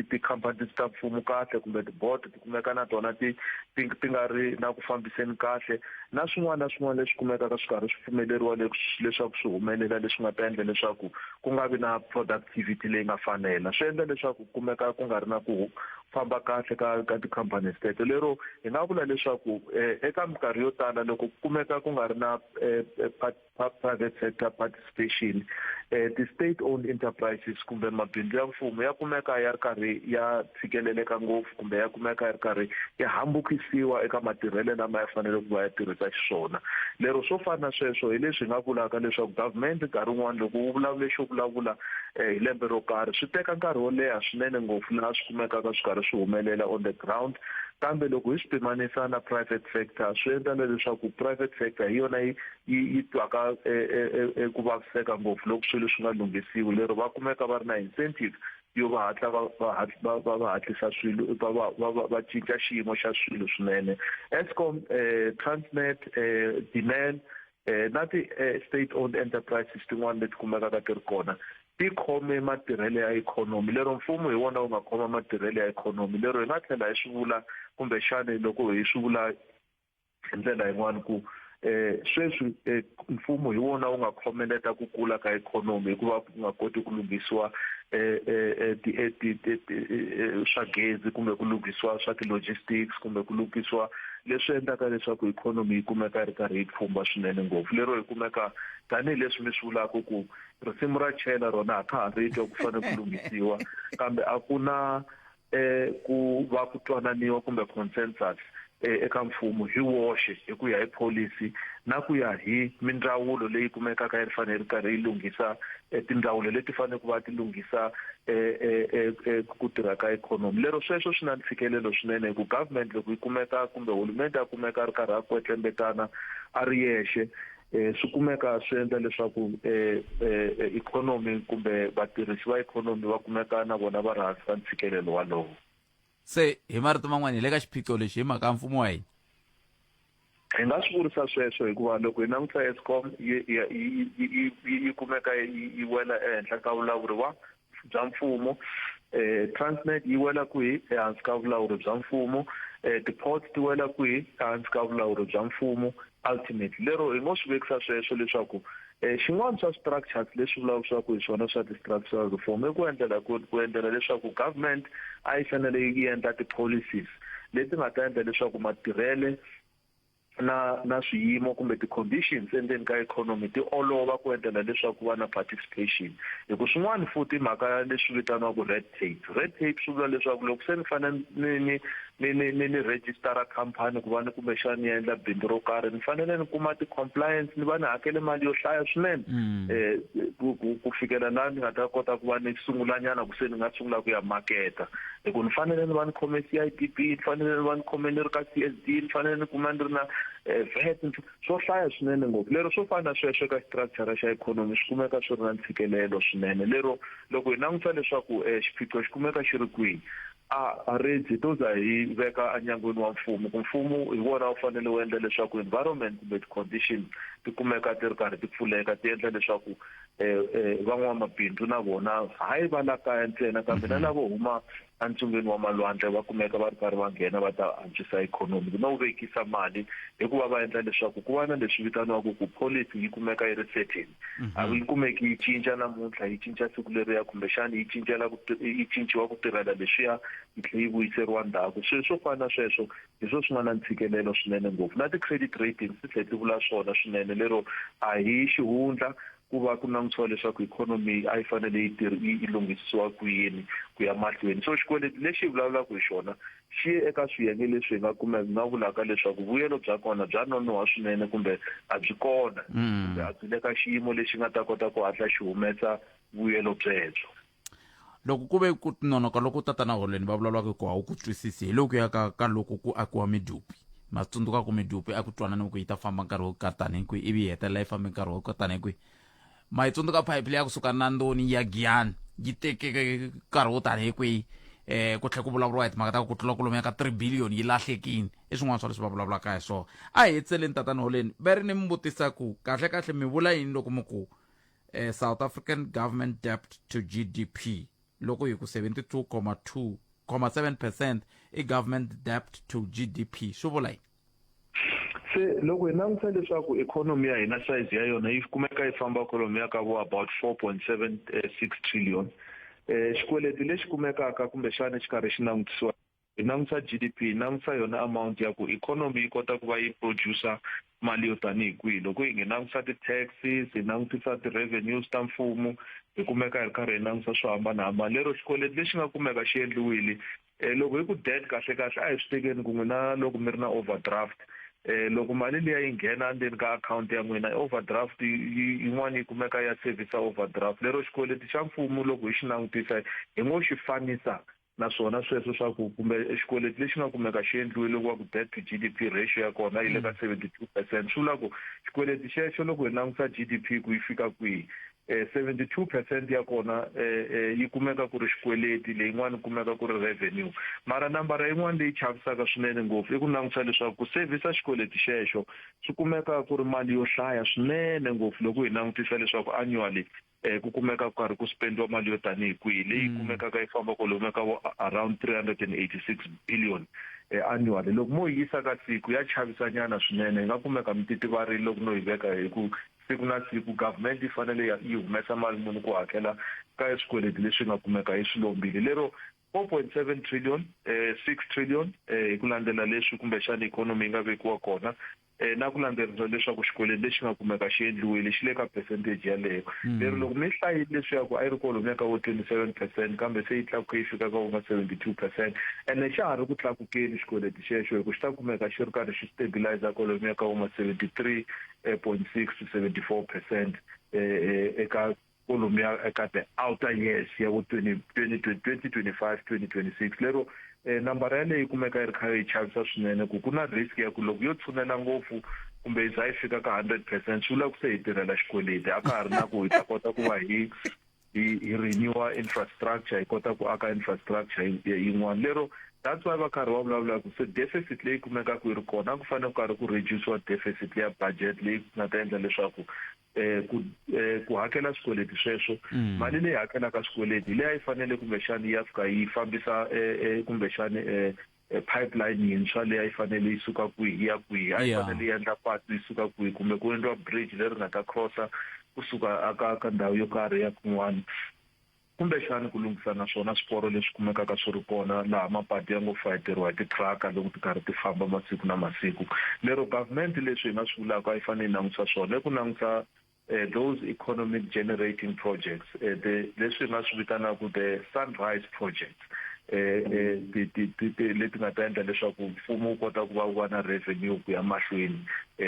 tikhampani ta mfumo kahle kumbe ti-board ti kumeka na tona ti ti ti nga ri na ku fambiseni kahle na swin'wana na swin'wana leswi kumekaka swi karhi swi pfumeleriwa leswaku swi humelela leswi nga ta endla leswaku ku nga vi na productivity leyi nga fanela swi endla leswaku ku kumeka ku nga ri na ku famba kahle ka ka ti-companies teto. Lero hi nga vula leswaku eka minkarhi yo tala loko ku kumeka ku nga ri na private sector participation ti-state owned enterprises kumbe mabindzu ya mfumo ya kumeka ya ri karhi ya tshikeleleka ngopfu kumbe ya kumeka ya ri karhi ya hambukisiwa eka matirhelo lama ya fanele ku va ya tirhisa xiswona. Lero swo fana na sweswo hi leswi hi nga vulaka leswaku government nkarhi wun'wani loko wu vulavule xo vulavula hi lembe ro karhi swi teka nkarhi wo leha swinene ngopfu laha swi kumekaka swi karhi swi humelela on the ground kambe loko hi swi pimanisa na private sector swi endla na leswaku private sector hi yona yi yi yi twaka ku vaviseka ngopfu loko swilo swi nga lunghisiwi lero va kumeka va ri na incentive yo va hatla va va va va va hatlisa swilo va va va va va cinca xiyimo xa swilo swinene. Eskom, Transnet, Denel na ti state owned enterprises tin'wana leti kumekaka ti ri kona ti khome matirhelo ya ikhonomi lero mfumo hi wona wu nga khoma matirhelo ya ikhonomi lero hi nga tlhela hi swi vula kumbexani loko hi swi vula hi ndlela yin'wani ku sweswi mfumo hi wona wu nga khomeleta ku kula ka ikhonomi hikuva ku nga koti ku lunghisiwa swa gezi kumbe ku lunghisiwa swa ti-logistics kumbe ku lunghisiwa leswi endlaka leswaku ikhonomi yi kumeka yi ri karhi yi pfhumba swinene ngopfu. Lero hi kumeka tanihileswi mi swi vulaka ku risimu ra chela rona a kha ha ri twa ku fanele ku lunghisiwa kambe a ku na ku va ku twananiwa kumbe consensus eka mfumo hi woxe hi ku ya hi pholisi na ku ya hi mindzawulo leyi kumekaka yi ri fanele yi ri karhi yi lunghisa tindzawulo leti fanele ku va ti lunghisa ku tirha ka ikhonomi. Lero sweswo swi na ntshikelelo swinene hi ku government loko yi kumeka kumbe hulumende a kumeka a ri karhi a kwetlembetana a ri yexe swi kumeka swi endla leswaku ikhonomi kumbe vatirhisi va ikhonomi va kumeka na vona va ri hansi ka ntshikelelo walowo. Se hi marito man'wana hi le ka xiphiqo lexi hi mhaka ya mfumo wa hina. Hi nga swi vurisa sweswo hikuva loko hi langutisa Eskom yi yi yi yi kumeka yi wela ehenhla ka vulawuri wa bya mfumo, Transnet yi wela kwihi ehansi ka vulawuri bya mfumo, ti-ports ti wela kwihi ehansi ka vulawuri bya mfumo ultimately. Lero hi ngo swi vekisa sweswo leswaku xin'wana swa structures leswi vulavuriwaka hi swona swa ti-structural reform i ku endlela ku ku endlela leswaku government a yi fanele yi endla ti-policies leti nga ta endla leswaku matirhele na na swiyimo kumbe ti-conditions endzeni ka economy ti olova ku endlela leswaku ku va na participation. Hi ku swin'wana futhi i mhaka ya leswi vitaniwaka red tape. Red tape swi vula leswaku loko se ni fanele ni ni ni ni ni ni rejistara khampani ku va ni kumbexana ni endla bindzu ro karhi ni fanele ni kuma ti-compliance ni va ni hakele mali yo hlaya swinene ku ku ku fikela laha ni nga ta kota ku va ni sungulanyana ku se ni nga sungula ku ya maketa. Hi ku ni fanele ni va ni khome C_I_D_B ni fanele ni va ni khome ni ri ka C_S_D ni fanele ni kuma ni ri na VAT swo hlaya swinene ngopfu. Lero swo fana na sweswo eka structure xa ikhonomi swi kumeka swi ri na ntshikelelo swinene. Lero loko hi langutisa leswaku xiphiqo xi kumeka xi ri kwihi a a redzi to za hi veka enyangweni wa mfumo ku mfumo hi wona wu fanele wu endla leswaku environment kumbe ti-condition ti kumeka ti ri karhi ti pfuleka ti endla leswaku van'wamabindzu na vona hayi va la kaya ntsena kambe na lavo huma entsungeni wa malwandle va kumeka va ri karhi va nghena va ta antswisa ikhonomi no vekisa mali hikuva va endla leswaku ku va na leswi vitaniwaka ku policy yi kumeka yi ri certain. A yi kumeki yi cinca namuntlha yi cinca siku leriya kumbexana yi cincela ku yi cinciwa ku tirhela leswiya yi tlhela yi vuyiseriwa ndzhaku. Swilo swo fana na sweswo hi swo swi nga na ntshikelelo swinene ngopfu. Na ti-credit ratings ti tlhela ti vula swona swinene lero a hi xihundla. ku va ku langutisiwa leswaku ikhonomi a yi fanele yi yi lunghisisiwa ku yini ku ya mahlweni. So xikweleti lexi hi vulavulaka hi xona xi ye eka swiyenge leswi hi nga kumeka hi nga vulaka leswaku vuyelo bya kona bya nonoha swinene kumbe a byi kona kumbe a byi le ka xiyimo lexi nga ta kota ku hatla xi humesa vuyelo byebyo. Loko ku ve ku nonoka loko tatana Holweni va vulavulaka ku a wu ku twisisi hi loku ya ka ka loko ku akiwa midupi. Ma tsundzuka ku midupi a ku twananiwe ku yi ta famba nkarhi wo karhi tanihi kwihi ivi yi hetelela yi fambe nkarhi wo tanihi kwihi. Ma yi tsundzuka phayiphi leya kusuka Nandoni yi ya Giyani yi teke nkarhi wo tanihi kwihi ku tlhela ku vulavuriwa hi timhaka ta ku tlula kwalomuya ka 3 billion yi lahlekile. I swin'wana swa leswi va vulavulaka hi swona. A hi hetseleni tatana Holweni ve ri ni mi vutisa ku kahlekahle mi vula yini loko mi ku South African government debt to GDP loko hi ku 72,2,7 percent i government debt to GDP swi vula yini? Se loko hi langutisa leswaku ikhonomi ya hina size ya yona yi kumeka yi famba kwalomuya ka vo about 4.76 trillion xikweleti lexi kumekaka kumbexana xi karhi xi langutisiwa hi langutisa GDP hi langutisa yona amount ya ku ikhonomi yi kota ku va yi producer mali yo tanihi kwihi. Loko hi nge langutisa ti-taxes hi langutisa ti-revenues ta mfumo hi kumeka hi ri karhi hi langutisa swo hambanahambana. Lero xikweleti lexi nga kumeka xi endliwile loko hi ku debt kahle kahle a hi swi tekeni ku n'wina loko mi ri na overdraft loko mali liya yi nghena endzeni ka akhawunti ya n'wina overdraft yin'wana yi kumeka ya service overdraft. Lero xikweleti xa mfumo loko hi xi langutisa hi ngo xi fanisa Naswona sweswo swa ku kumbe xikweleti lexi nga kumeka xi endliwile ku va ku debt to GDP ratio ya kona yi le ka 72 percent swi vula ku xikweleti xexo loko hi langutisa GDP ku yi fika kwihi 72 percent ya kona yi kumeka ku ri xikweleti leyin'wana kumeka ku ri revenue. Mara nambara yin'wana leyi chavisaka swinene ngopfu i ku langutisa leswaku ku sevhisa xikweleti xexo swi kumeka ku ri mali yo hlaya swinene ngopfu loko hi langutisa leswaku annually ku kumeka ku karhi ku spendiwa mali yo tanihi kwihi leyi kumekaka yi famba kwalomuya ka vo around 386 billion annually. Loko mo yi yisa ka siku ya chavisanyana swinene, yi nga kumeka mi titivarile loko no yi veka hi ku siku na siku government yi fanele yi humesa mali muni ku hakela ka swikweleti leswi nga kumeka yi swi lombile. Lero 4.7 trillion, 6 trillion hi ku landzela leswi kumbexana ikhonomi yi nga vekiwa kona na ku landzelerisa leswaku xikweleti lexi nga kumeka xi endliwile xi le ka percentage yaleyo. Lero loko mi hlayile leswiya ku a yi ri kwalomuya ka vo 27 percent kambe se yi tlakuke yi fika ka vo ma 72 percent ene xa ha ri ku tlakukeni xikweleti xexo hi ku xi ta kumeka xi ri karhi xi stabilize kwalomuya ka vo ma 73.6 to 74 percent eka kwalomuya eka the outer years ya vo 2025 2026. Lero nambara yaleyo yi kumeka yi ri kha yi chavisa swinene ku ku na risk ya ku loko yo tshunela ngopfu kumbe yi za yi fika ka 100 percent swi vula ku se hi tirhela xikweleti a ka ha ri na ku hi ta kota ku va hi hi renewa infrastructure hi kota ku aka infrastructure yin'wana. Lero that's why va karhi va vulavula ku se deficit leyi kumekaka yi ri kona a ku fanele ku karhi ku reduce-iwa deficit leya budget leyi nga ta endla leswaku ku ku hakela swikweleti sweswo. Mali leyi hakelaka swikweleti hi leyi a yi fanele kumbexani yi ya fika yi fambisa kumbexani pipeline yintshwa leyi a yi fanele yi suka kwihi yi ya kwihi, a yi fanele yi endla patu yi suka kwihi kumbe ku endliwa bridge leri nga ta cross-a kusuka aka ka ndhawu yo karhi ya kun'wana, kumbexani ku lunghisa na swona swiporo leswi kumekaka swi ri kona laha mapatu ya ngo fayeteriwa hi titiraka loko ti karhi ti famba masiku na masiku. Lero government leswi hi nga swi vulaka a yi fanele yi langutisa swona i ku langutisa those economic generating projects, the leswi hi nga swi vitanaka the sunrise projects leti nga ta endla leswaku mfumo wu kota ku va wu va na revenue ku ya mahlweni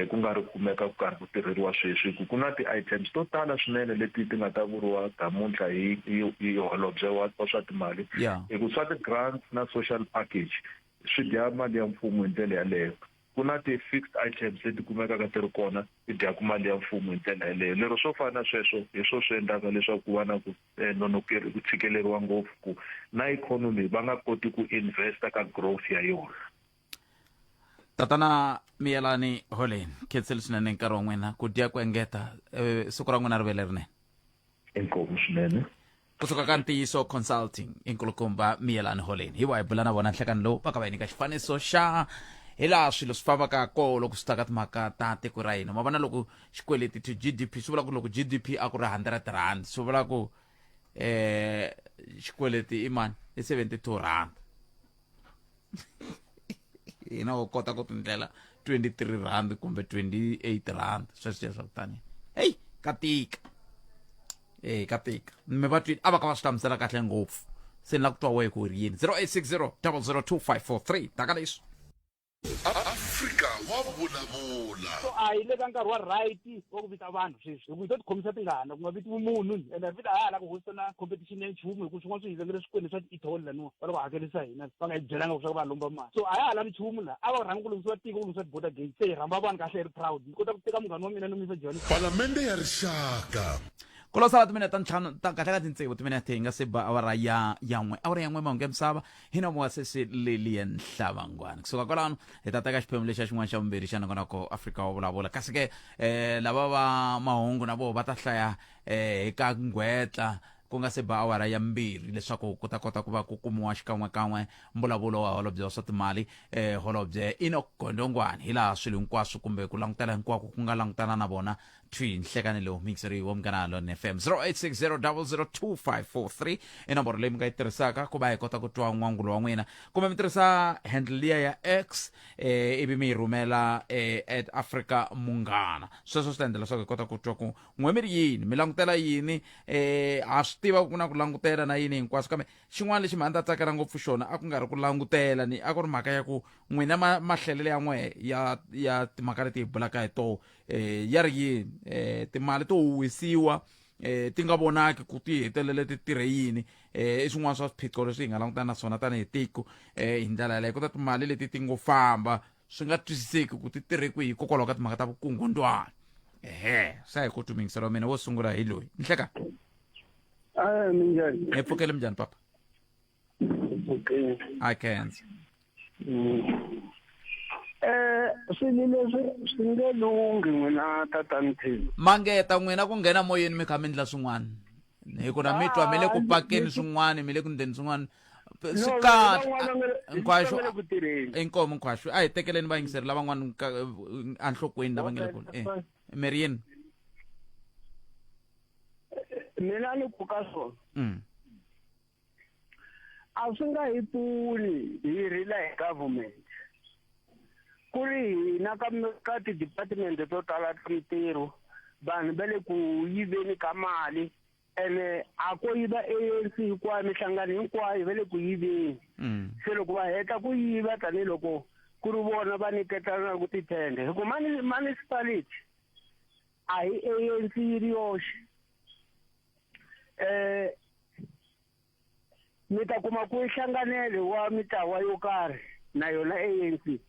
ku nga ri kumeka ku karhi ku tirheriwa sweswi hi ku ku na ti-items to tala swinene leti ti nga ta vuriwa namuntlha hi hi holobye wa swa timali hi ku swa ti-grants na social package swi dya mali ya mfumo hi ndlela yaleyo. Ku na ti-fixed items leti kumekaka ti ri kona ti dyaka mali ya mfumo hi ndlela yaleyo. Lero swo fana na sweswo hi swo swi endlaka leswaku ku va na ku nonokeri ku tshikeleriwa ngopfu ku na ikhonomi va nga koti ku investa ka growth ya yona. Tatana Miyelani Holeni, khensile swinene nkarhi wa n'wina ku dya ku engeta siku ra n'wina ri ve lerinene. Inkomu swinene. Kusuka ka Ntiyiso Consulting i nkulukumba Miyelani Holeni hi va hi bula na vona nhlekani lowu va ka va hi nyika xifaniso xa hi laha swilo swi fambaka koo loko swi ta ka timhaka ta tiko ra hina. Ma vona loko xikweleti to GDP swi vula ku loko GDP a ku ri 100 rand swi vula ku xikweleti i mani i 72 rand. Hina wo kota ku tindlela 23 rand kumbe 28 rand sweswiya swa ku tani. Hey, ka tika. E ka tika mi va twile a va ka va swi hlamusela kahle ngopfu se ni la ku twa wehe ku ri yini 0860 002543 taka leswi Afrika wa vulavula. So a hi le ka nkarhi wa right wa ku vita vanhu sweswi hi ku hi to tikhomisa tingana ku nga vitiwi munhu ene vita ha ha la ku hosta na competition ya nchumu hi ku swin'wana swi hi vengele swikweleti swa ti-etoll laniwa va loko hakerisa hina va nga hi byelanga leswaku va lomba mali so a ya ha lavi nchumu laha a va rhanga ku lunghisiwa tiko ku lunghisiwa ti-border gate se hi rhamba vanhu kahle hi ri proud ni kota ku teka munghana wa mina ni n'wi yisa Johannesburg. Palamende ya Rixaka. Ku lo sala timinete ta ntlhanu ta kahle ka tintsevu timinete hi nga se ba awara ya ya n'we awara ya n'we mahungu ya misava hi nomo wa sesi Lilian Hlavangwana kusuka kwalano hi ta teka xiphemu lexa xin'wana xa vumbirhi xa nongonoko Afrika wa vulavula kasi ke lava va mahungu na voho va ta hlaya hi ka nghwetla ku nga se ba awara ya mbirhi leswaku ku ta kota ku va ku kumiwa xikan'wekan'we mbulavulo wa holobye wa swa timali holobye Enoch Gondongwana hilaha swilo hinkwaswo kumbe ku langutela hinkwako ku nga langutana na vona thwi nhlekani lowu mixeri wa Munghana Lonene FM 0860002543 i nomboro leyi mi nga yi tirhisaka ku va hi kota ku twa n'wangulo wa n'wina kumbe mi tirhisa handle liya ya X ivi mi yi rhumela at Africa Munghana sweswo swi ta endla leswaku hi kota ku twa ku n'we mi ri yini mi langutela yini ha swi tiva ku na ku langutela na yini hinkwaswo kambe xin'wana lexi mhani ta tsakela ngopfu xona a ku nga ri ku langutela ni a ku ri mhaka ya ku n'wina mahlelelo ya n'we ya ya timhaka leti hi bulaka hi toho ya ri yini timali to huhisiwa ti nga vonaki ku ti hetelele ti tirhe yini i swin'wana swa swiphiqo leswi hi nga langutana na swona tanihi tiko hi ndlela yaleyo ku ta timali leti ti ngo famba swi nga twisiseki ku ti tirhe kwihi hikokwalaho ka timhaka ta vukungundwani ehe swa hi ku tumingiselo wa mina wo sungula hi loyi nhleka Minjhani? Hi pfukele minjhani papa? Pfukile. I khensa. Swilo leswi swi nge lunghi n'wina tatani Thembi. Mangeta n'wina ku nghena moyeni mi kha mi ndla swin'wana hi ku na mi twa mi le ku pakeni swin'wana mi le ku ndleni swin'wana swi kahle nkhwaxo inkomu nkhwaxo a hi tekeleni vayingiseri lavan'wana enhlokweni lava nga le kule eh mi ri yini Mina ni ku ka swona a swi nga hi pfuni hi rila hi government ku ri hina ka ka ti-department to tala ta mintirho vanhu va le ku yiveni ka mali ene a ko yiva ANC hinkwayo minhlangano hinkwayo va le ku yiveni se loko va heta ku yiva tanihiloko ku ri vona va nyiketanaka tithende hi ku municipality a hi ANC yi ri yoxe mi ta kuma ku hlanganele wa mitlawa yo karhi na yona ANC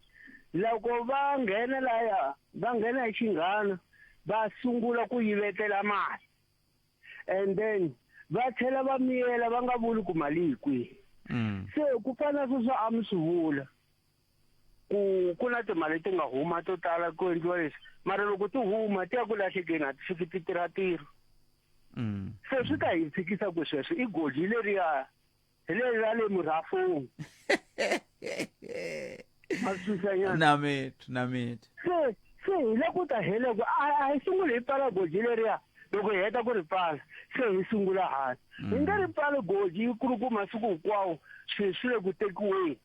loko va nghena laya va nghena hi xinghana va sungula ku yivetela mali and then va tlhela va miyela va nga vuli ku mali yi kwihi se ku fana sweswo a mi swi vula ku ku na timali ti nga huma to tala ku endliwa leswi mara loko ti huma ti ya ku lahlekeni a ti fiki ti tirha ntirho se swi ta hi tshikisa ku sweswo i goji leriya hi leri ra le murhafoni na mithu na mithu se se hi le ku ta hele ku a hi sunguli hi pfala goji leriya loko hi heta ku ri pfala se hi sungula hansi hi nge ri pfali goji ku ri ku masiku hinkwawo swi swi le ku tekiweni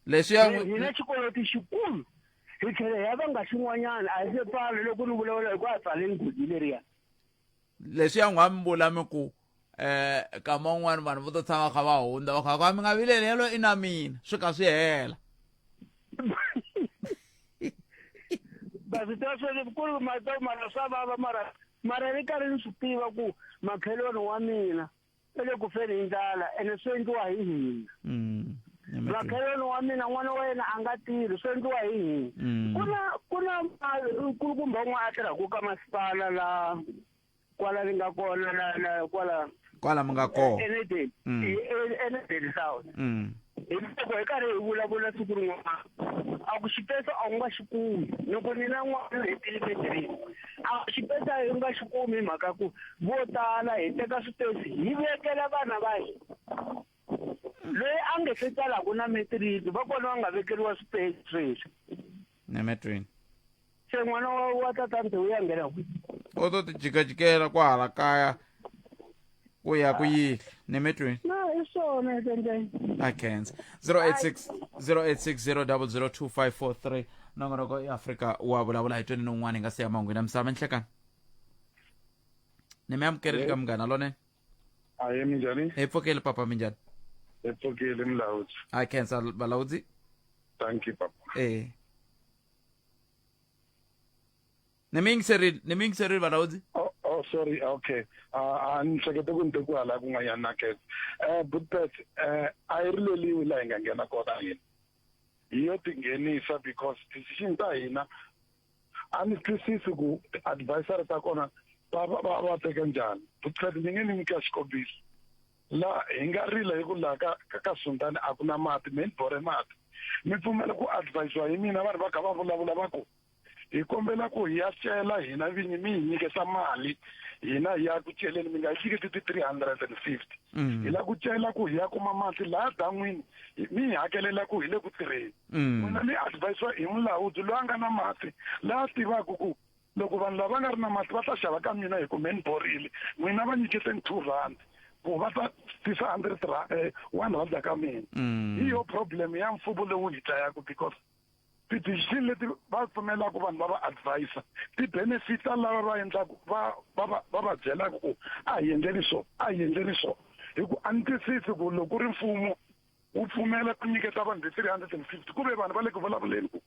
Leswiya hi na xikweleti xikulu hi tlhela hi ya vanga xin'wanyana a hi se pfala loko ni vulavula hi ku a pfaleni goji leriya leswiya n'wa mi vula mi ku kama un'wana vanhu vo to tshama kha va hundza va kha va mi nga vileli yelo i na mina swi ka swi hela va swi tiva sweswo ku ri mara swa vava mara mara ni karhi ni swi tiva ku makhelwani wa mina i le ku feni hi ndlala ene swi endliwa hi hina makhelwani wa mina n'wana wa yena a nga tirhi swi endliwa hi hina ku na ku na nkulukumba un'wana a tirhaka ka masipala la kwala ni nga kona la la kwala kwala mi nga kona Enedeni Enedeni South hi loko hi karhi hi vulavula siku rin'wana a ku xipesa a wu nga xi kumi loko ni na n'wana hetile matric a xipesa hi nga xi kumi hi mhaka ku vo tala hi teka swipesi hi vekela vana va hina loyi a nge se tsalaku na matric va kona va nga vekeriwa swipesi sweswi na matric se n'wana wa tatana u ya nghena kwihi u to ti jikajikela kwahala kaya ku ya ku yihla nemetweni na hi swona endleni I can't. 086 0860002543 nongonoko ya Afrika wa vulavula hi 21 hi nga siya mangwini ya misava nhlekani. Ni mi amukerile ka Munghana Lonene. Ahe, minjhani? Hi pfukile papa, minjhani? Hi pfukile mulaudzi. A khensa valaudzi. Thank you papa. Eh. Ni mi yingiserile, ni mi yingiserile valaudzi. Oh, oh sorry, okay. A ni hlekete ku ni te ku hala kun'wanyana na khensa. Budpet, a yi rileliwi laha hi nga nghena kona hina. Hi yo tinghenisa because decision ta hina a ni twisisi ku ti-advisory ta kona va va va va teka njhani. Budpet, ni nge ni nyika xikombiso. La hi nga rila hi ku laha ka ka ka Sundani a ku na mati, me ni borhe mati. Mi pfumela ku advisiwa hi mina vanhu va kha va vulavula va ku hi kombela ku hi ya cela hina vinyi mi hi nyiketa mali hina hi ya ku celeni mi nga hi nyiketi ti-350 hi la ku cela ku hi ya kuma mati laha dan'wini mi hi hakelela ku hi le ku tirheni. N'wina mi advisiwa hi mulawudzi loyi a nga na mati laha tivaka ku loko vanhu lava nga ri na mati va ta xava ka mina hi ku me ni borile n'wina va nyiketeni 2 rand ku va ta tisa 100 rand, 1 rand ka mina. Hi yo problem ya mfumo lowu hi dlayaka because ti-decision leti va pfumelaka vanhu va va advisor ti benefita lava va endlaka va va va va va byelaka ku a hi endleni so, a hi endleni so. Hi ku a ni twisisi ku loko ku ri mfumo wu pfumela ku nyiketa vanhu ti 350 ku ve vanhu va le ku vulavuleni ku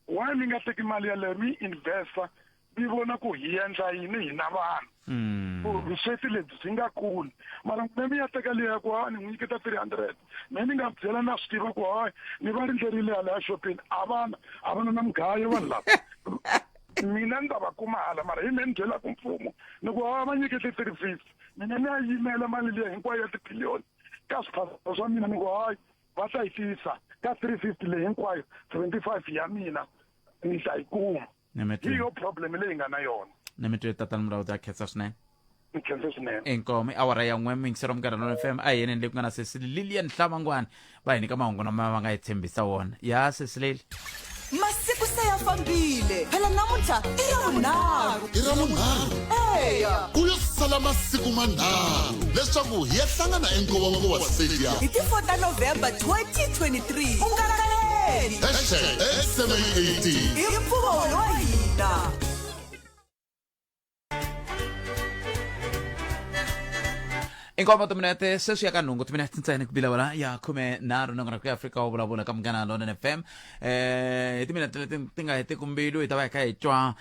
why mi nga teki mali yaleyo mi investa mi vona ku hi endla yini hina vanhu ku vusweti lebyi byi nga kuli. Mara n'wina mi ya teka liya ya ku ha ni n'wi nyiketa 300 me ni nga byela na swi tiva ku hayi ni va rindzerile hala xopeni a vana a vana na mugayo vanhu lava mina ni ta va kuma hala mara hi me ni byelaka mfumo ni ku ha va nyikete 350 mina ni ya yimela mali liya hinkwayo ya tibiliyoni ka swiphaso swa mina ni ku hayi va ta yi tisa ka 350 leyi hinkwayo 75 ya mina ni ta yi kuma. Hi yo problem leyi nga na yona. Ni mi twe tatana Mulaudzi, a khensa swinene. Ni khensa swinene. Inkomu i awara ya n'we muyingiseri wa Munghana Lonene FM. A hi yeneni leyi ku nga na sesi Lilian Hlamangwani va hi nyika mahungu lama va nga hi tshembisa wona ya sesi Leli. Masiku se ya fambile phela namuntlha i Ravunharhu. I Ravunharhu? Eya. Ku yo sala masiku manharhu leswaku hi ya hlangana eNkowankowa Stadium. Hi ti 4 ta November 2023. U nga kayeli. Hashtag SMA18. I mpfuno wa hina. Inkomo timinete sweswi ya ka nhungu timinete ntsena ku bilawula ya 13 nongona ku ya Afrika wa vulavula ka Munghana Lonene FM. Hi timinete leti ti nga hetiki mbilu hi ta va hi kha hi twa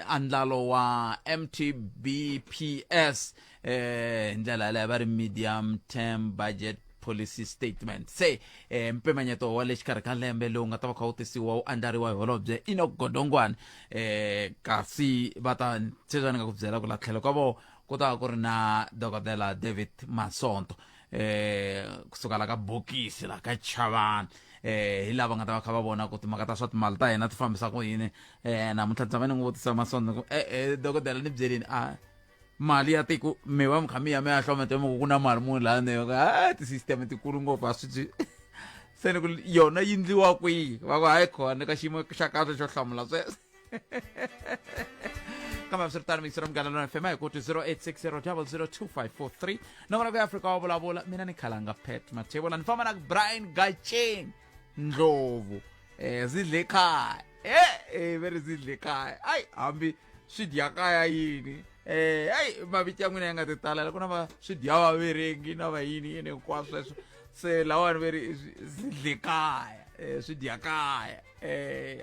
andlalo wa MTBPS hi ndlela yaleyo va ri medium term budget policy statement. Se mpimanyeto wa le xikarhi ka lembe lowu nga ta va kha wu tisiwa wu andlariwa hi holobye Enoch Godongwana, kasi va ta se ni nga ku byela ku la tlhelo ka vo ku ta va ku ri na dokodela David Masonto kusuka la ka bokisi la ka Chavani, hi lava nga ta va kha va vona ku timhaka ta swa timali ta hina ti fambisa ku yini. Namuntlha tshama ni n'wi vutisa Masonto ku dokodela ni byelini a mali ya tiko mi va mi kha mi ya mi ya hlomete mi ku ku na mali muni laha ni a ti-system tikulu ngopfu a swi byi se ni ku yona yi ndliwa kwihi va ku hayi khona ka xiyimo xa kahle xo hlamula sweswo. Kambe hambiswiritano mixero Munghana Lona FM hi ku 0860 002543 nomoro ku ya Afrika wa vulavula mina ni khalanga Pat Mathebula ni famba na Brian Gacheni Ndlovu zidle khaya ve ri zidle khaya ai hambi swi dya kaya yini ai mavito ya n'wina ya nga ti talela ku na va swi dya vaverengi na va yini yini hinkwaswo sweswo se lawani ve ri zidle kaya swi dya kaya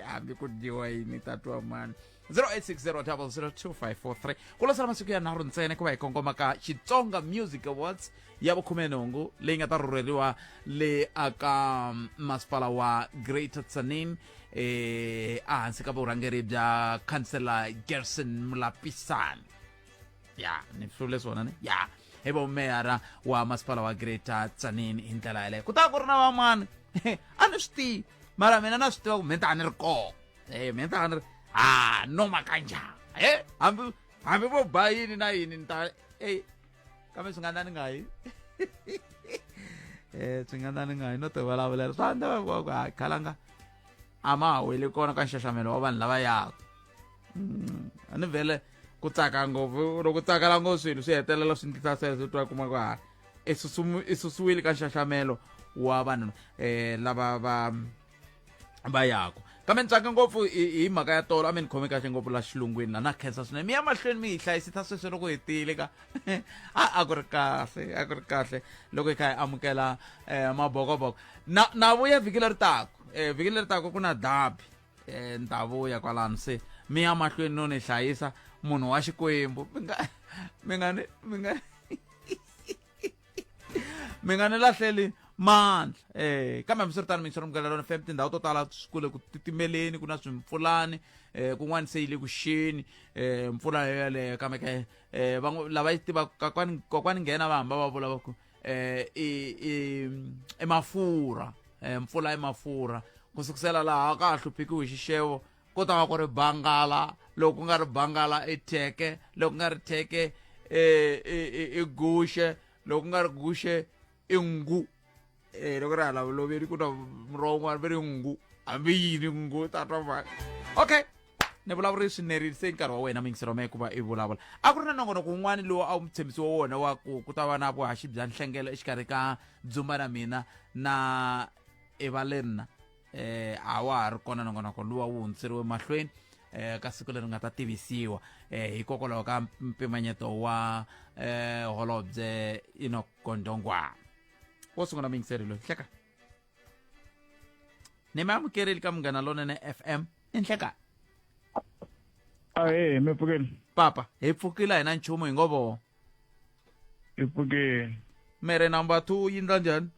hambi ku dyiwa yini tatwa mani. 0860002543 ku lo sala masiku ya nharhu ntsena ku va hi kongoma ka Xitsonga Music Awards ya vukhumenhungu leyi nga ta rhurheriwa le aka masipala wa Greater Tzaneen ehansi ka vurhangeri bya khansela Gerson Mulapisani. Ya ni hlule swona ne ya hi vo meyara wa masipala wa Greater Tzaneen hi ndlela yaleyo. Ku ta ku ri na van'wana a ni swi tivi mara mina na swi tiva ku mina ta ni ri kona mina ta ni ri ha noma kanjani hambi hambi vo ba yini na yini ni ta kambe swi nga ndla ni nga yi swi nga ndla ni nga yi no ti vulavulela swa ndla va ku ha khalanga a ma ha weli kona ka nxaxamelo wa vanhu lava yaka. A ni vhele ku tsaka ngopfu loko tsakela ngopfu swilo swi hetelela swi ndlisa sweswo twa kuma ku ha i susiwile ka nxaxamelo wa vanhu lava va va yaku. Kambe ni tsaka ngopfu hi mhaka ya tolo, a mi ni khome kahle ngopfu la xilungwini la, na khensa swinene. Mi ya mahlweni mi hi hlayisisa sweswo loko hi tile ka a ku ri kahle, a ku ri kahle loko hi kha hi amukela mabokoboko. Na vuya vhiki leri taku, vhiki leri taku ku na dabi, ni ta vuya kwalano. Se mi ya mahlweni no ni hlayisa, munhu wa Xikwembu, mi nga ni lahleli mandla. Kambe hambiswiritano, mingisero Munghana Lona FM, tindhawu to tala ku le ku titimeleni, ku na swimpfulani, kun'wana se yi le ku xeni, mpfula yoyaleyo. Kambe ke van'we lava yi tivaka, kokwani nghena va hamba va vula va ku i mafurha, mpfula i mafurha. Ku sukusela laha ka ha hluphekiwi hi xixevo, ku ta va ku ri bangala, loko ku nga ri bangala i theke, loko ku nga ri theke i guxe, loko ku nga ri guxe i ngu, loko ri hala vuloveri ku na muroho wun'wana va ri ngu, hambi yini ngu ta twa mhaka. Okay, ni vulavuri swinerile, se nkarhi wa wena mingisero me ku va i vulavula. A ku ri na nongonoko wun'wana lowu a wu tshembisiwa wona wa ku ku ta va na vuhaxi bya nhlengelo exikarhi ka Dzumba na mina na Evalerna, a wa ha ri kona nongonoko luwa, wu hundziseriwe mahlweni ka siku leri nga ta tivisiwa, hikokwalaho ka mpimanyeto wa holobye Enoch Godongwana. Wo sungula muyingiseri loyi, hleka ni mi amukereli ka Munghana Lonene FM, i nhleka. Ahee, mi pfukeni? Papa, hi pfukile, hi na nchumu, hi ngo voho. Hi pfukeni. Mere number 2 yi ndla njhani?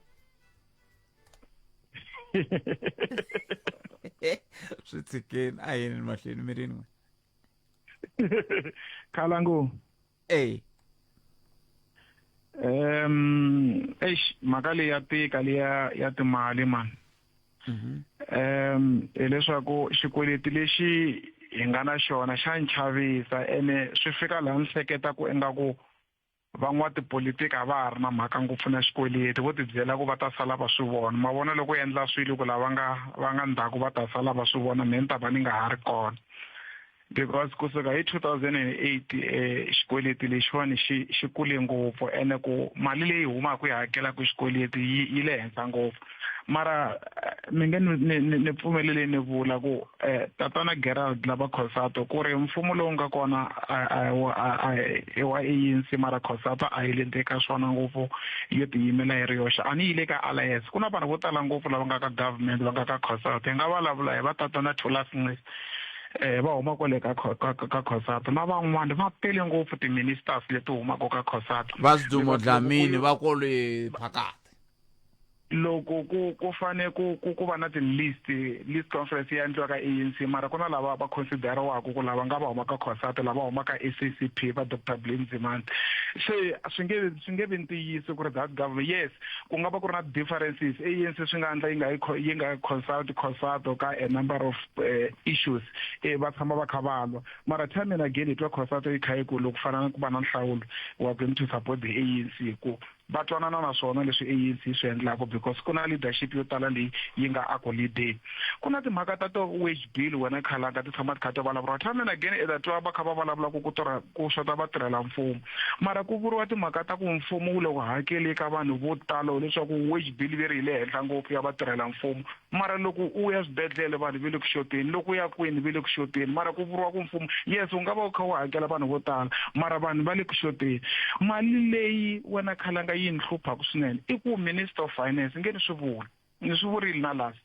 Swi tshikeni, a yini mahlweni mirini n'we. Khalangu. Ey. Eish, mhaka leyi ya tika, leya ya timali man. Hileswaku xikweleti lexi hi nga na xona xa nchavisa, ene swi fika laha ni hleketa ku ingaku van'watipolitiki a va ha ri na mhaka ngopfu na xikweleti, vo tibyela ku va ta sala va swi vona. Ma vona loko u endla swilo ku lava nga va nga ndzhaku va ta sala va swi vona, mehe ni ta va ni nga ha ri kona. Because kusuka hi 2008 xikweleti lexiwani xi kule ngopfu, ene ku mali leyi humaka yi hakelaka xikweleti yi le henhla ngopfu. Mara mi nge ni pfumeleli ni vula ku tatana Gerald lava Cosatu ku ri mfumo lowu nga kona i wa ANC, mara Cosatu a yi le ndzeni ka swona ngopfu, yo tiyimela yi ri yoxe. A ni yi le ka alliance, ku na vanhu vo tala ngopfu lava nga ka government va nga ka Cosatu, hi nga vulavula hi va tatana Thulas Nxesi, va huma kwale ka Cosatu, na van'wani va tele ngopfu ti-ministers leti humaka ka Cosatu. Va Sidumo Dlamini va kwale phakati. Loko ku fane ku va na ti-list, list conference ya endliwa ka ANC, mara ku na lava va consideriwaka ku lava nga va huma ka Cosatu, lava huma ka SACP, va Doctor Blade Nzimande. Se swi nge vi ntiyiso ku ri that government, yes, ku nga va ku ri na differences, ANC swi nga endla yi nga consult Cosatu ka a number of issues, va tshama va kha va lwa. Mara time and again hi twa Cosatu yi kha yi ku loko fana ku va na nhlawulo wa going to support the ANC, ku va twanana na swona leswi ANC yi swi endlaka, because ku na leadership yo tala leyi yi nga a ku leadeni. Ku na timhaka ta to wage bill, wena khalanga, ti tshama ti kha ti vulavuriwa time and again, i ta twa va kha va vulavula ku ku tirha ku xota vatirhela mfumo, mara ku vuriwa timhaka ta ku mfumo wu le ku hakeli ka vanhu vo tala leswaku wage bill ve ri yi le henhla ngopfu ya vatirhela mfumo, mara loko u ya swibedhlele vanhu ve le ku xoteni, loko u ya kwini ve le ku xoteni, mara ku vuriwa ku mfumo, yes, wu nga va wu kha wu hakela vanhu vo tala, mara vanhu va le ku xoteni. Mali leyi wena khalanga yi ni hluphaka swinene i ku Minister of Finance, nge ni swi vula, ni swi vurile na last,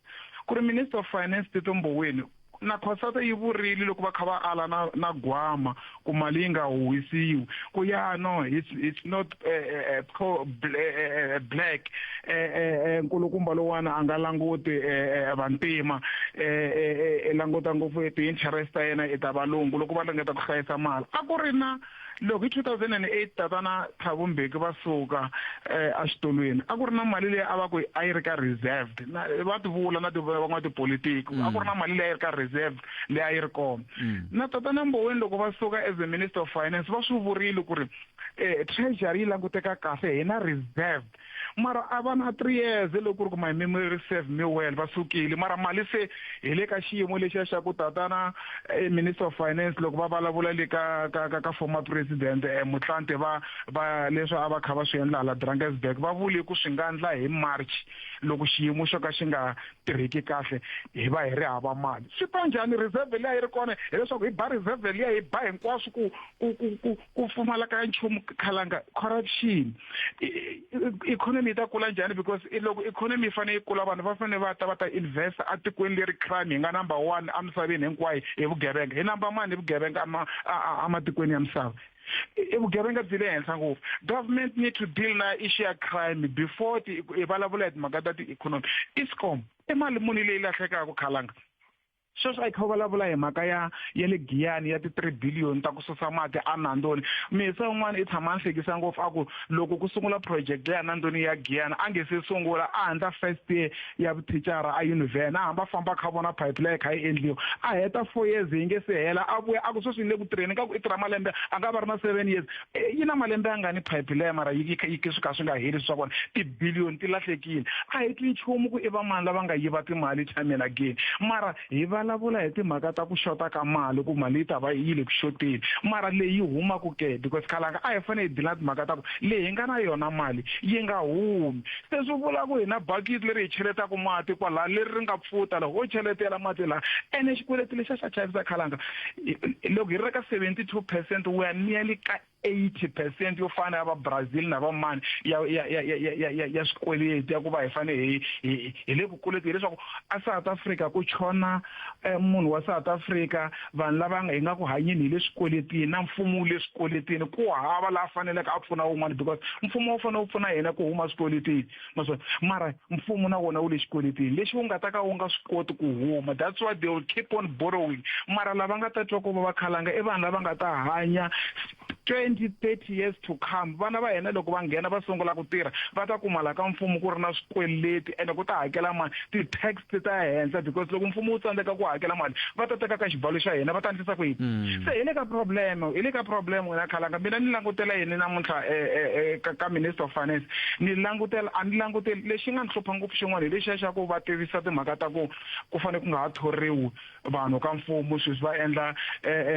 ku ri Minister of Finance Tito Mboweni na Cosatu yi vurile loko va kha va ala na gwama ku mali yi nga huhisiwi, ku ya no, it's not pro black, nkulukumba lowani a nga languti vantima, languta ngopfu ti-interest ta yena i ta valungu loko va ringeta ku hlayisa mali. A ku ri na loko hi 2008 tatana Thabo Mbeki va suka exitulwini, a ku ri na mali leyi a va ku a yi ri ka reserved, na va ti vula na van'watipolitiki, a ku ri na mali leyi a yi ri ka reserve leyi a yi ri kona. Na tatana Mboweni loko va suka as the Minister of Finance va swi vurile ku ri treasury yi languteka kahle, hi na reserved. Mara a va na 3 years loko ku ri ku my memory serve me well va sukile mara mali se hi le ka xiyimo lexiya xa ku tatana eh, minister of finance loko va vulavula le ka ka ka, ka former president eh, Motlanthe va va leswi a va kha va swi endla hala Drakensberg va vule ku swi nga ndla hi March loko xiyimo xo ka xi nga tirheki kahle hi va hi ri hava mali swi ta njhani reserve liya yi ri kona hileswaku hi ba reserve liya hi ba hinkwaswo ku ku ku ku ku pfumala ka nchumu khalanga corruption economy yi ta kula njhani because loko economy yi fanele yi kula vanhu va fanele va ta va ta invest atikweni leri crime hi nga number one emisaveni hinkwayo hi vugevenga hi number mani hi vugevenga ematikweni ya misava i vugevenga byi le henhla ngopfu government need to deal na issue ya crime before ti hi vulavula hi timhaka ta ti-economy escom i mali muni leyi lahlekaka khalanga sweswi a yi kha u vulavula hi mhaka ya ya le giyani ya ti-three billion ta ku susa mati a nandoni misa un'wana i tshama a ni hlekisa ngopfu a ku loko ku sungula project ya nandoni ya giyani a nge se sungula a hundza first year ya vuthicara a yunivhene a hamba famba a kha vona pipe leyi kha yi endliwa a heta four years yi nge se hela a vuya a ku sweswi ni le ku tirheni nga ku i tirha malembe a nga va ri na seven years e, yi na malembe ya ngani pipe leyi mara yi yi swi ka swi nga heli swa kona tibiliyoni ti lahlekile a hi twi nchumu ku i vamani lava nga yiva timali time and again mara hi vulavula hi timhaka ta ku xota ka mali ku mali yi ta va yi le ku xoteni mara leyi humaka ke because khalanga a hi fanele hi dila timhaka ta ku leyi hi nga na yona mali yi nga humi se swi vula ku hi na bakiti leri hi cheletaka mati kwalaha leri ri nga pfuta loko ho cheletela mati laha ene xikweleti lexa xa chavisa khalanga loko hi ri ka 72 percent we are nearly ka 80 percent yo fana ya va Brazil na va mani ya ya ya ya ya ya ya swikweleti ya ku va hi fane hi hi hi le ku kweleti hileswaku a South Africa ku chona eh, munhu wa South Africa vanhu lava nga hi nga ku hanyeni hi le swikweletini na mfumo wu le swikweletini ku hava laha faneleke a pfuna wun'wana because mfumo wu fanele wu pfuna hina ku huma swikweletini maswona mara mfumo na wona wu le xikweletini lexi wu nga ta ka wu nga swi koti ku huma that's why they will keep on borrowing mara lava nga ta twa ku va va khalanga i vanhu lava nga ta hanya 20 30 years to come vana va hina loko va nghena va sungula ku tirha va ta kuma la ka mfumo ku ri na swikweleti ene ku ta hakela mali ti-tax ti ta ya henhla because loko mfumo wu tsandzeka ku hakela mali va ta teka ka xibalo xa hina va ta endlisa ku yini mm. se hi le ka problem hi le ka problem wena khalanga mina ni langutela yini namuntlha eh, eh, eh, ka, ka minister of finance ni langutela a ni languteli lexi nga ni hlupha ngopfu xin'wana hi lexiya xa ku va tivisa timhaka ta ku ku fanele ku nga ha thoriwi vanhu ka mfumo sweswi va endla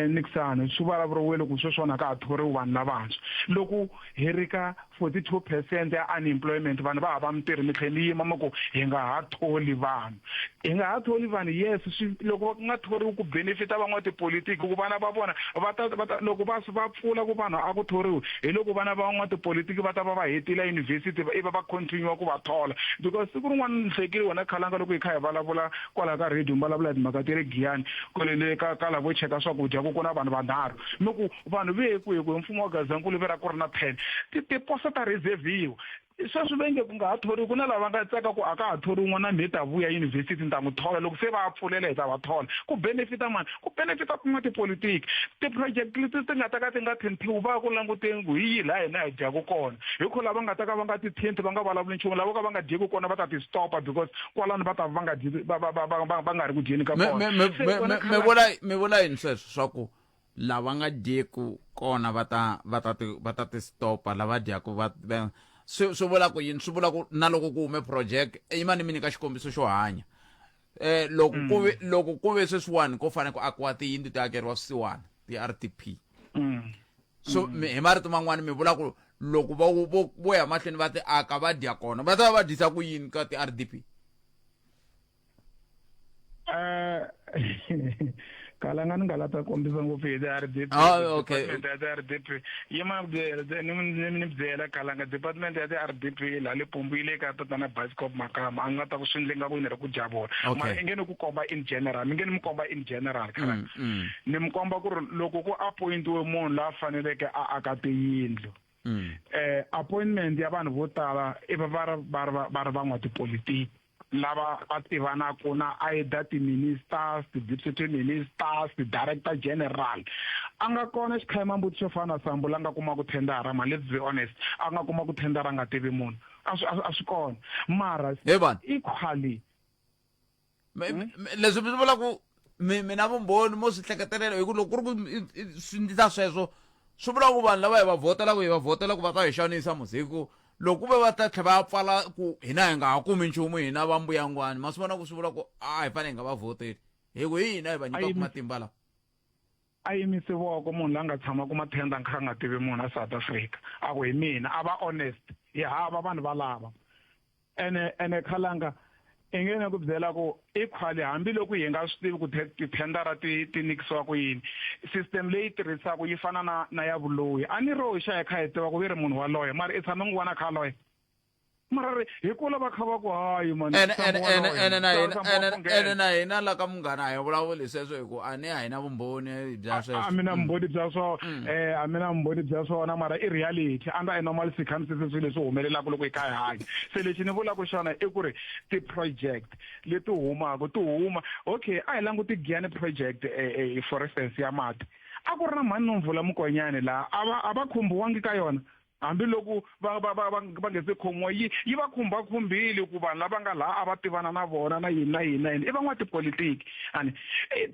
nikisani swi vulavuriwile ku sweswiwani a ka ha thoriwi vanhu lavantshwa loko hi ri ka 42 percent ya unemployment vanhu va hava mintirho mi tlhela mi yima mi ku hi nga ha tholi vanhu hi nga ha tholi vanhu yes swi loko va nga thoriwi ku benefita van'watipolitiki ku vana va vona va ta va ta loko va va pfula ku vanhu a ku thoriwi hi loko vana va van'watipolitiki va ta va va hetile university ivi va continue ku va thola because siku rin'wana ni hlekile wena khalanga loko hi kha hi vulavula kwala ka radio mi vulavula hi timhaka ta le Giyani kwale le ka ka lavo cheka swakudya ku ku na vanhu vanharhu mi ku vanhu ve ye kwihi ku hi mfumo wa Gazankulu ve ra ku ri na 10 ti tiposo ta reserve-iwa sweswi ve nge ku nga ha thoriwi ku na lava nga tsaka ku a ka ha thoriwi n'wana mhe ta vuya yunivhesiti ni ta n'wi thola loko se va pfulela hi ta va thola ku benefita mani ku benefita ku nga tipolitiki ti-project leti ti nga ta ka ti nga thinthiwi va ku languteni ku hi yihi laha hina hi dyaku kona hi kho lava nga ta ka va nga ti thinti va nga vulavuli nchumu lavo ka va nga dyeku kona va ta ti stopa because kwalano va ta va nga dyi va va va va va nga ri ku dyeni ka kona mi vula mi vula yini sweswo swa ku lava nga dyeku kona va ta va ta ti va ta ti stopa lava dyaku va swi swi vula ku yini swi vula ku na loko ku hume project yimani mi nyika xikombiso xo hanya eh loko ku ve mm. loko ku ve sweswiwani ko fanele ku akiwa tiyindlu ti akeriwa swisiwana ti-RDP mm. so mm. hi marito man'wani mi vula ku loko va vo vo ya mahlweni va ti aka va dya kona va ta va va dyisa ku yini ka ti-RDP Eh, kalanga ni nga la ta kombisa ngopfu hi ti-RDP ah, okay. department ya ti-RDP yi ma byela ni ni byela kalanga department ya ti-RDP laha Limpopo yi le ka tatana Bioscope Makama a nga ta ku swi ndle nga ku ni ri ku dya vona mara i nge ni ku komba in general ni nge ni mi komba in general kalanga mm, mm. ni mi komba ku ri loko ku appointiwe munhu la faneleke a aka tiyindlu mm. eh appointment ya vanhu vo tala i va va va va ri van'watipolitiki lava va tivanaka na either ti-ministers ti-deputy ministers ti-director general a nga kona xikhayimambuti xo fana na sambo la nga kumaka thendara man let's be honest a nga kuma ku thendara a nga tivi munhu a swi a swi kona mara equally hmm? leswi swi vula ku mi mi na vumbhoni mo swi hleketelela hi ku loko ku ri ku swi ndlisa sweswo swi vula ku vanhu lava hi va vhotelaka hi va vhotela ku va ta hi xanisa mos hi ku Loko ku ve va ta tlhela va pfala ku hina hi nga ha kumi nchumu hina va mbuyangwani, ma swi vona ku swi vula ku a hi fanele hi nga va vhoteli hi ku hi hina hi va nyikaka matimba lawa. A yimise voko munhu la nga tshama kuma tender a kha a nga tivi munhu a South Africa a ku hi mina a va honest hi hava vanhu valava ene ene khalanga i nge ni ku byela ku equally hambiloko hi nga swi tivi ku tithendara ti ti nikisiwa ku yini system leyi tirhisaka yi fana na na ya vuloyi a ni ro xa hi kha hi tiva ku ve ri munhu wa loya mara i tshame n'wi vona kha loya mara ri hi kula va kha va ku hayi mani ene ene ene ene na hina ene ene na hina la ka munghana a hi vulavuli sweswo hi ku a ni a hi na vumbhoni bya sweswo a mi na vumbhoni bya swona eh a mi na vumbhoni bya swona mara i reality under a normal circumstances swilo leswi humelelaka loko hi kha hi hanya se lexi ni vulaka xona i ku ri ti-project leti humaka ti huma okay a hi languti Giyani project eh, eh, for instance ya mati a ku ri na mhani Nomvula Mokonyane laha a va a va khumbiwangi ka yona hambiloko va va va va va nge se khomiwa yi yi va khumba khumbile ku vanhu lava nga laha a va tivana na vona na yini na yini na yini i van'watipolitiki ani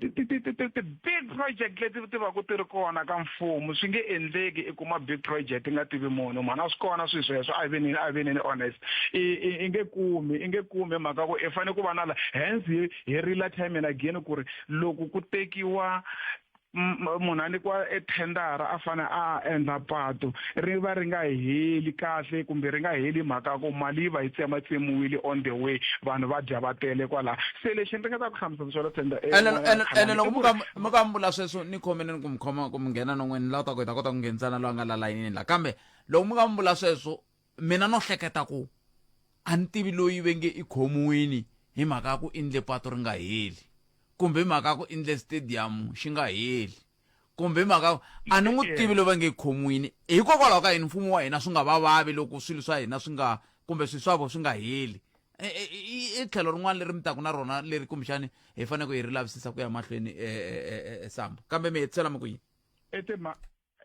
ti ti ti ti ti big project leti ti va ku ti ri kona ka mfumo swi nge endleki i kuma big project i nga tivi munhu mhana a swi kona swilo sweswo a hi venini a hi venini honest i i i nge kumi i nge kumi hi mhaka ku i fanele ku va na la hence hi hi rila time and again ku ri loko ku tekiwa munhu a nyikiwa e thendara a fane a endla patu ri va ri nga heli kahle kumbe ri nga heli mhaka ku mali yi va yi tsematsemiwile on the way vanhu va dya va tele kwalaho se lexi ni ringeta ku hlamusela xona tender eh, ene ene ene loko mi ka mi ka mi vula sweswo ni khomeni ni ku mi khoma ku mi nghena non'weni la ta ku hi ta kota ku nghenisana loyi a nga la layinini la kambe loko mi ka mi vula sweswo mina no hleketa ku a ni tivi loyi ve nge i khomiwini hi mhaka ya ku endle pato ri nga heli kumbe hi mhaka ya ku endle stadium xi nga heli kumbe hi mhaka a ni n'wi tivi loyi va nge i khomiwini hikokwalaho ka yini mfumo wa hina swi nga va vavi loko swilo swa hina swi nga kumbe swilo swa vona swi nga heli i tlhelo rin'wana leri mi taku na rona leri kumbexani hi fanele ku hi ri lavisisa ku ya mahlweni samba kambe mi hetisela mi ku yini i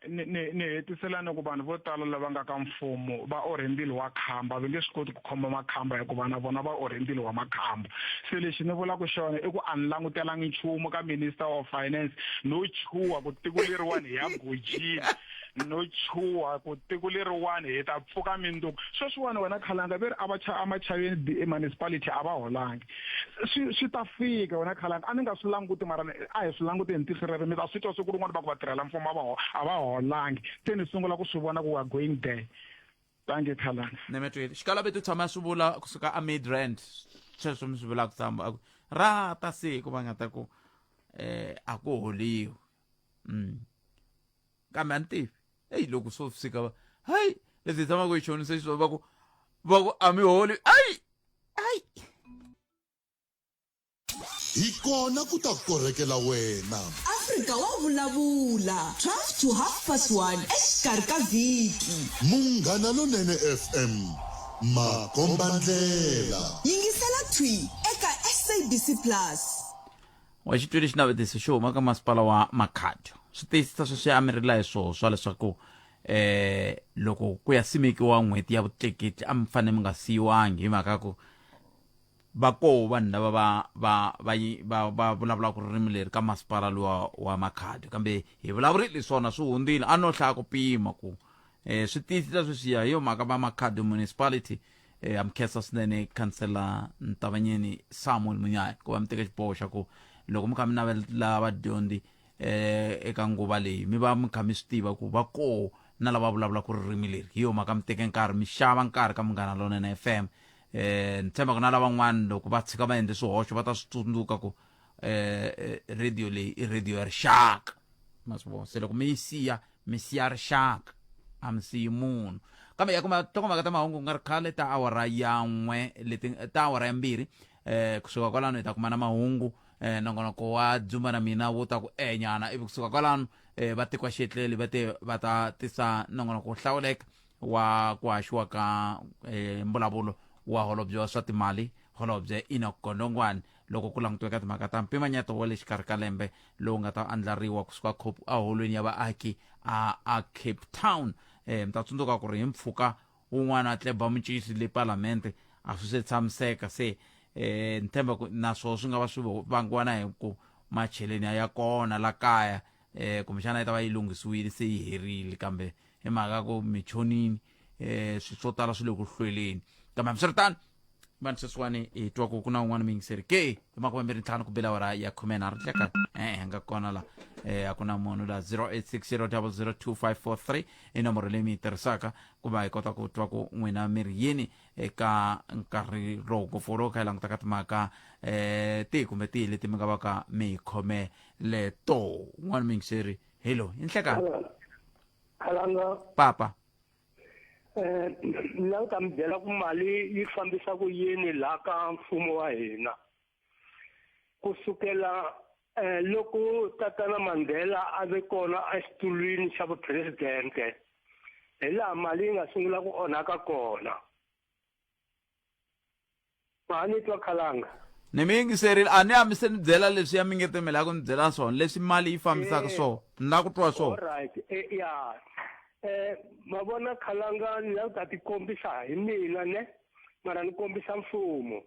ni ni ni hetisela ni ku vanhu vo tala lava nga ka mfumo va orhe ndzilo wa khamba va nge swi koti ku khoma makhamba hikuva na vona va orhe ndzilo wa makhamba se lexi ni vulaka xona i ku a ni langutelangi nchumu ka minister of finance no chuha ku tiko leriwani hi ya gojini no chuha ku tiko leriwani hi ta pfuka mindzuku sweswiwani wena khalanga ve ri a va a machaveni municipality a va holangi swi swi ta fika wena khalanga a ni nga swi languti mara a hi swi languti hi ntihlo rero mi ta swi twa siku rin'wana va ku vatirhela mfumo a va a va holangi se ni sungula ku swi vona ku we are going there thank you khalanga ni mi twile xikalabetu tshama swi vula kusuka a midrand sweswo mi swi vulaka tshamba a ku ra ta siku va nga ta ku eh a ku holiwi kambe a ni tivi eyi loko swo fika va hayi leswi hi tshamaka hi chonise xiswona va ku va ku a mi holi ayi ayi Hi kona ku ta korhekela wena. Afrika wa vulavula 12 to half past 1 exikarhi ka vhiki. Munghana Lonene FM, makombandlela. Yingisela thwi eka SABC Plus. Wa xi twile xinavetiso xo huma ka masipala wa Makhado. Swi tiyisisa sweswi a mi rila hi swoho swa leswaku eh loko ku ya simekiwa n'hweti ya vutleketli a mi fanele mi nga siyiwangi hi mhaka ya ku va koho vanhu lava va va va va va vulavulaka ririmi leri ka masipala luwa wa Makhado kambe hi vulavurile swona swi hundzile a no hlaya ku pima ku eh swi tiyisisa sweswiya hi yo mhaka va Makhado municipality eh am khensa swinene khansela Ntavanyeni Samuel Munyai ku va mi teke xiboho xa ku loko mi kha mi navela vadyondzi eh eka nguva leyi mi va mi kha mi swi tiva ku va koho na lava vulavulaka ririmi leri hi yo mhaka mi teke nkarhi mi xava nkarhi ka Munghana Lonene FM eh ni tshemba ku na lavan'wana loko va tshika va endle swihoxo va ta swi tsundzuka ku eh radio leyi i radio ya rixaka ma swi vona se loko mi yi siya mi siya rixaka a mi siyi munhu kambe ya kuma tinhlokomhaka ta mahungu ku nga ri khale ta awara ya n'we leti ta awara ya mbirhi eh kusuka kwalano hi ta kuma na mahungu eh nongonoko wa dzumba na mina wu ta ku enyana ivi kusuka kwalano eh va tikwa xietleli va te va ta tisa nongonoko wo hlawuleka wa ku haxiwa ka eh, mbulavulo wa holobye wa swa timali holobye Enoch Godongwana loko ku langutiwe ka timhaka ta mpimanyeto wa le xikarhi ka lembe lowu nga ta andlariwa kusuka eholweni ya vaaki a, a Cape Town eh, mi ta tsundzuka ku ri hi mpfhuka wun'wana a tleba muncisi le palamente a swi se tshamiseka se eh ni tshemba ku naswona swi nga va swi vangiwa na hi ku macheleni ya kona la kaya eh kumbexana yi ta va yi lunghisiwile se yi herile kambe hi mhaka ku michonini um swilo swo tala swi le ku hlweleni kambe hambiswiritano vanhu sweswiwani hi twa ku ku na un'wana muyingiseri ke hi makumembirhi ntlhanu ku bela awara ya khumenharhu hleka e-e nga kona la um a ku na munhu la 0860 002543 i nomboro leyi mi yi tirhisaka ku va hi kota ku twa ku n'wina mi ri yini eka nkarhi lowu ngopfu lowu kha hi languta ka timhaka um tihi kumbe tihi leti mi nga va ka mi hi khomele to un'wana muyingiseri hello i nhlekani Khalanga papa eh ni lava ta mi byela ku mali yi fambisa ku yini laha ka mfumo wa hina kusukela eh loko tatana Mandela a ve kona exitulwini xa vupresidente hi laha mali yi nga sungula ku onhaka kona ma ni twa khalanga ni mi yingiserile a ni hambi se ni byela leswi ya mi nge te mi lava ku ni byela swona leswi mali yi fambisaka Eh. swona ni lava ku twa swona Alright, eh, ya eh ma vona khalanga ni lava ku ta tikombisa hi mina ne mara ni kombisa mfumo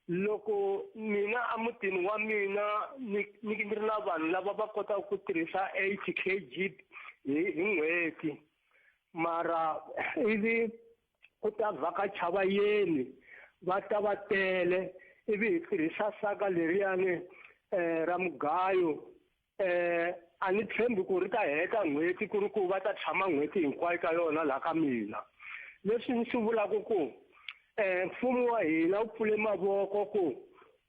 loko mina emutini wa mina ni ni ni ri na vanhu lava va kotaka ku tirhisa 8 kg hi hi n'hweti mara ivi ku ta vhakacha vayeni va ta va tele ivi hi tirhisa saka leriyani um ra mugayo um a ni tshembi ku ri ta heta n'hweti ku ri ku va ta tshama n'hweti hinkwayo ka yona laha ka mina leswi ni swi vulaka ku um mfumo wa hina wu pfule mavoko ku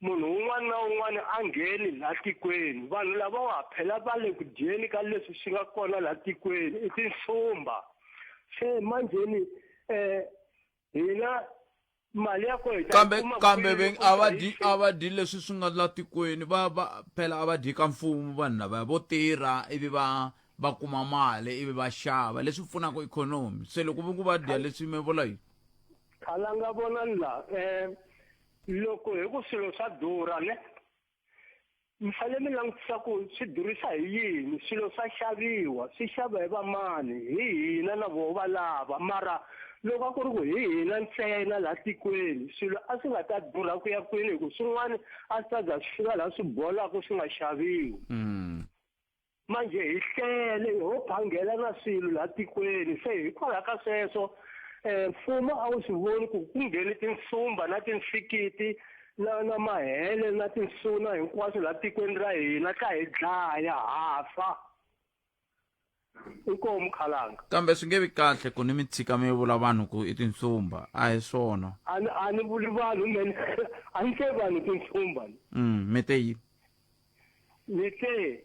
munhu un'wana na un'wana a ngheni laha tikweni vanhu lavawa phela va le ku dyeni ka leswi swi nga kona laha tikweni i tinsumba se manjheni um hina mali ya kona hi ta yi kambe kuma kambe kwini ve loko a va hi dyi a va dyi leswi swi nga la tikweni va va phela a va dyi ka mfumo vanhu lavaya vo tirha ivi va va kuma mali ivi va xava leswi pfunaka ikhonomi se loko va ku va dya leswi mi vula yini khalanga vona la um loko hi ku swilo swa durha ne mi fanele mi langutisa ku swi durhisa hi yini swilo swa xaviwa swi xava hi vamani hi hina na voho va lava mara loko a ku ri ku hi hina ntsena laha tikweni swilo a swi nga ta durha ku ya kwini hi ku swin'wana a swi ta za swi fika laha swi bolaka swi nga xaviwi manje hi hlele ho phangela na swilo laha tikweni se hikwalaho ka sweswo um mfumo a wu swi voni ku ku ngheni tinsumba na tinsikiti na na mahele na tinsuna hinkwaswo laha tikweni ra hina ta hi dlaya ha fa inkomu khalanga kambe swi nge vi kahle ku ni mi tshika mi vula vanhu ku i tinsumba a hi swona a ni a ni vuli vanhu mene a ni te vanhu tinsumba mi te yini ni te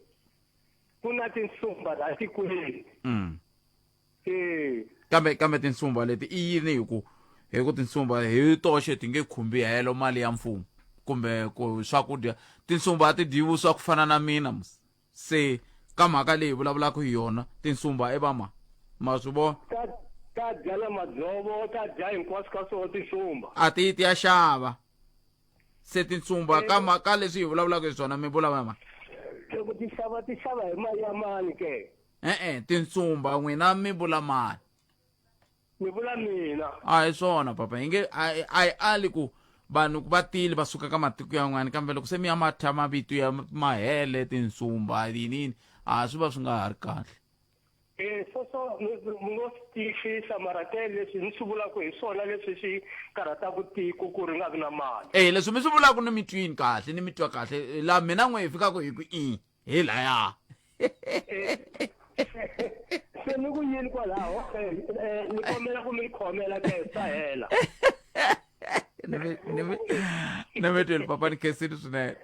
ku na tinsumba laha tikweni e kambe kambe tinsumba leti i yini hi ku hi ku tinsumba hi toxe ti nge khumbi helo mali ya mfumo kumbe ku swakudya tinsumba a ti dyi vuswa ku fana na mina mus se ka mhaka leyi vulavulaka hi yona tinsumba i va ma ma swi vona ta ta dya na madzovo ta dya hinkwaswo ka swona tinsumba a ti ti ya xava se tintsumba ka ma ka leswi hi vulavulaka hi swona mi vulavula ma loko ti xava ti xava hi mali ya mani ke e-e tintsumba n'wina mi vula mani ni vula mina a hi swona papa hi nge a a hi ali ku vanhu va tile va suka ka matiko yan'wana kambe loko se mi ya ma thya mavito ya mahele tinsumba yini yini a swi va swi nga ha ri kahle Eh sweswo mi ngo swi tiyisisa mara ke leswi ni swi vulaka hi swona leswi swi karhataka tiko ku ri nga vi na mali. Eh leswi mi swi vulaka ni mi twini kahle ni mi twa kahle laha mina n'we hi fikaka hi ku i hi laya. Se ni ku yini kwalaho eh ni kombela ku mi khomela ke swa hela. Ni mi twile papa ni khensile swinene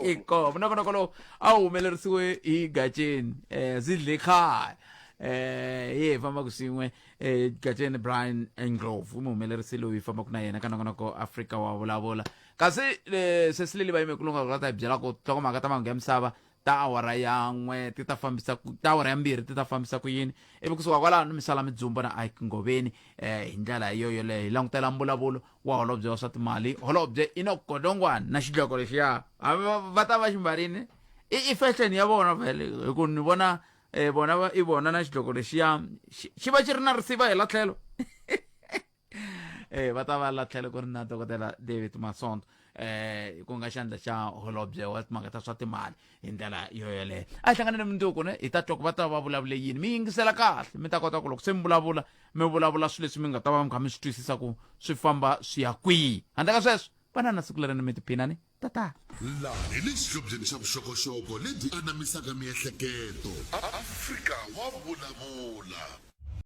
inkomo nongonoko lowu a wu humelerisiwe hi gaceni um zidle khaya um hi hi fambaka swin'we um gaceni brian ndlovu mi humelerisi loyi hi fambaka na yena ka nongonoko afrika wa vulavula kasi um sesilili va yime kulunga ku ta hi byela ku nhlokomhaka ta mahungu ya misava ta awara ya n'we ti ta fambisa ku ta awara ya mbirhi ti ta fambisa ku yini ivi kusuka kwalano mi sala mi dzumba na Ike Ngoveni eh hi ndlela yo yoleyo hi langutela mbulavulo wa holobye wa swa timali holobye Enoch Godongwana na xidloko lexiya hambi va ta va ximbarini i i fashion ya vona vhele hi ku ni vona eh vona va i vona na xidloko lexiya xi va xi ri na risiva hi la tlhelo Eh va ta va la tlhelo ku ri na dokodela David Masondo eh ku nga xandla xa holobye wa timhaka ta swa timali hi ndlela yo yoleyo. A hi hlanganeni mundzuku ne hi ta twa ku va ta va vulavule yini. Mi yingisela kahle mi ta kota ku loko se mi vulavula mi vulavula swilo leswi mi nga ta va mi kha mi swi twisisa ku swi famba swi ya kwihi. Handle ka sweswo vanana na siku lerino mi tiphina ni tata. Laha hi le xihlobyeni xa vuxokoxoko lebyi anamisaka miehleketo. Afrika wa vulavula.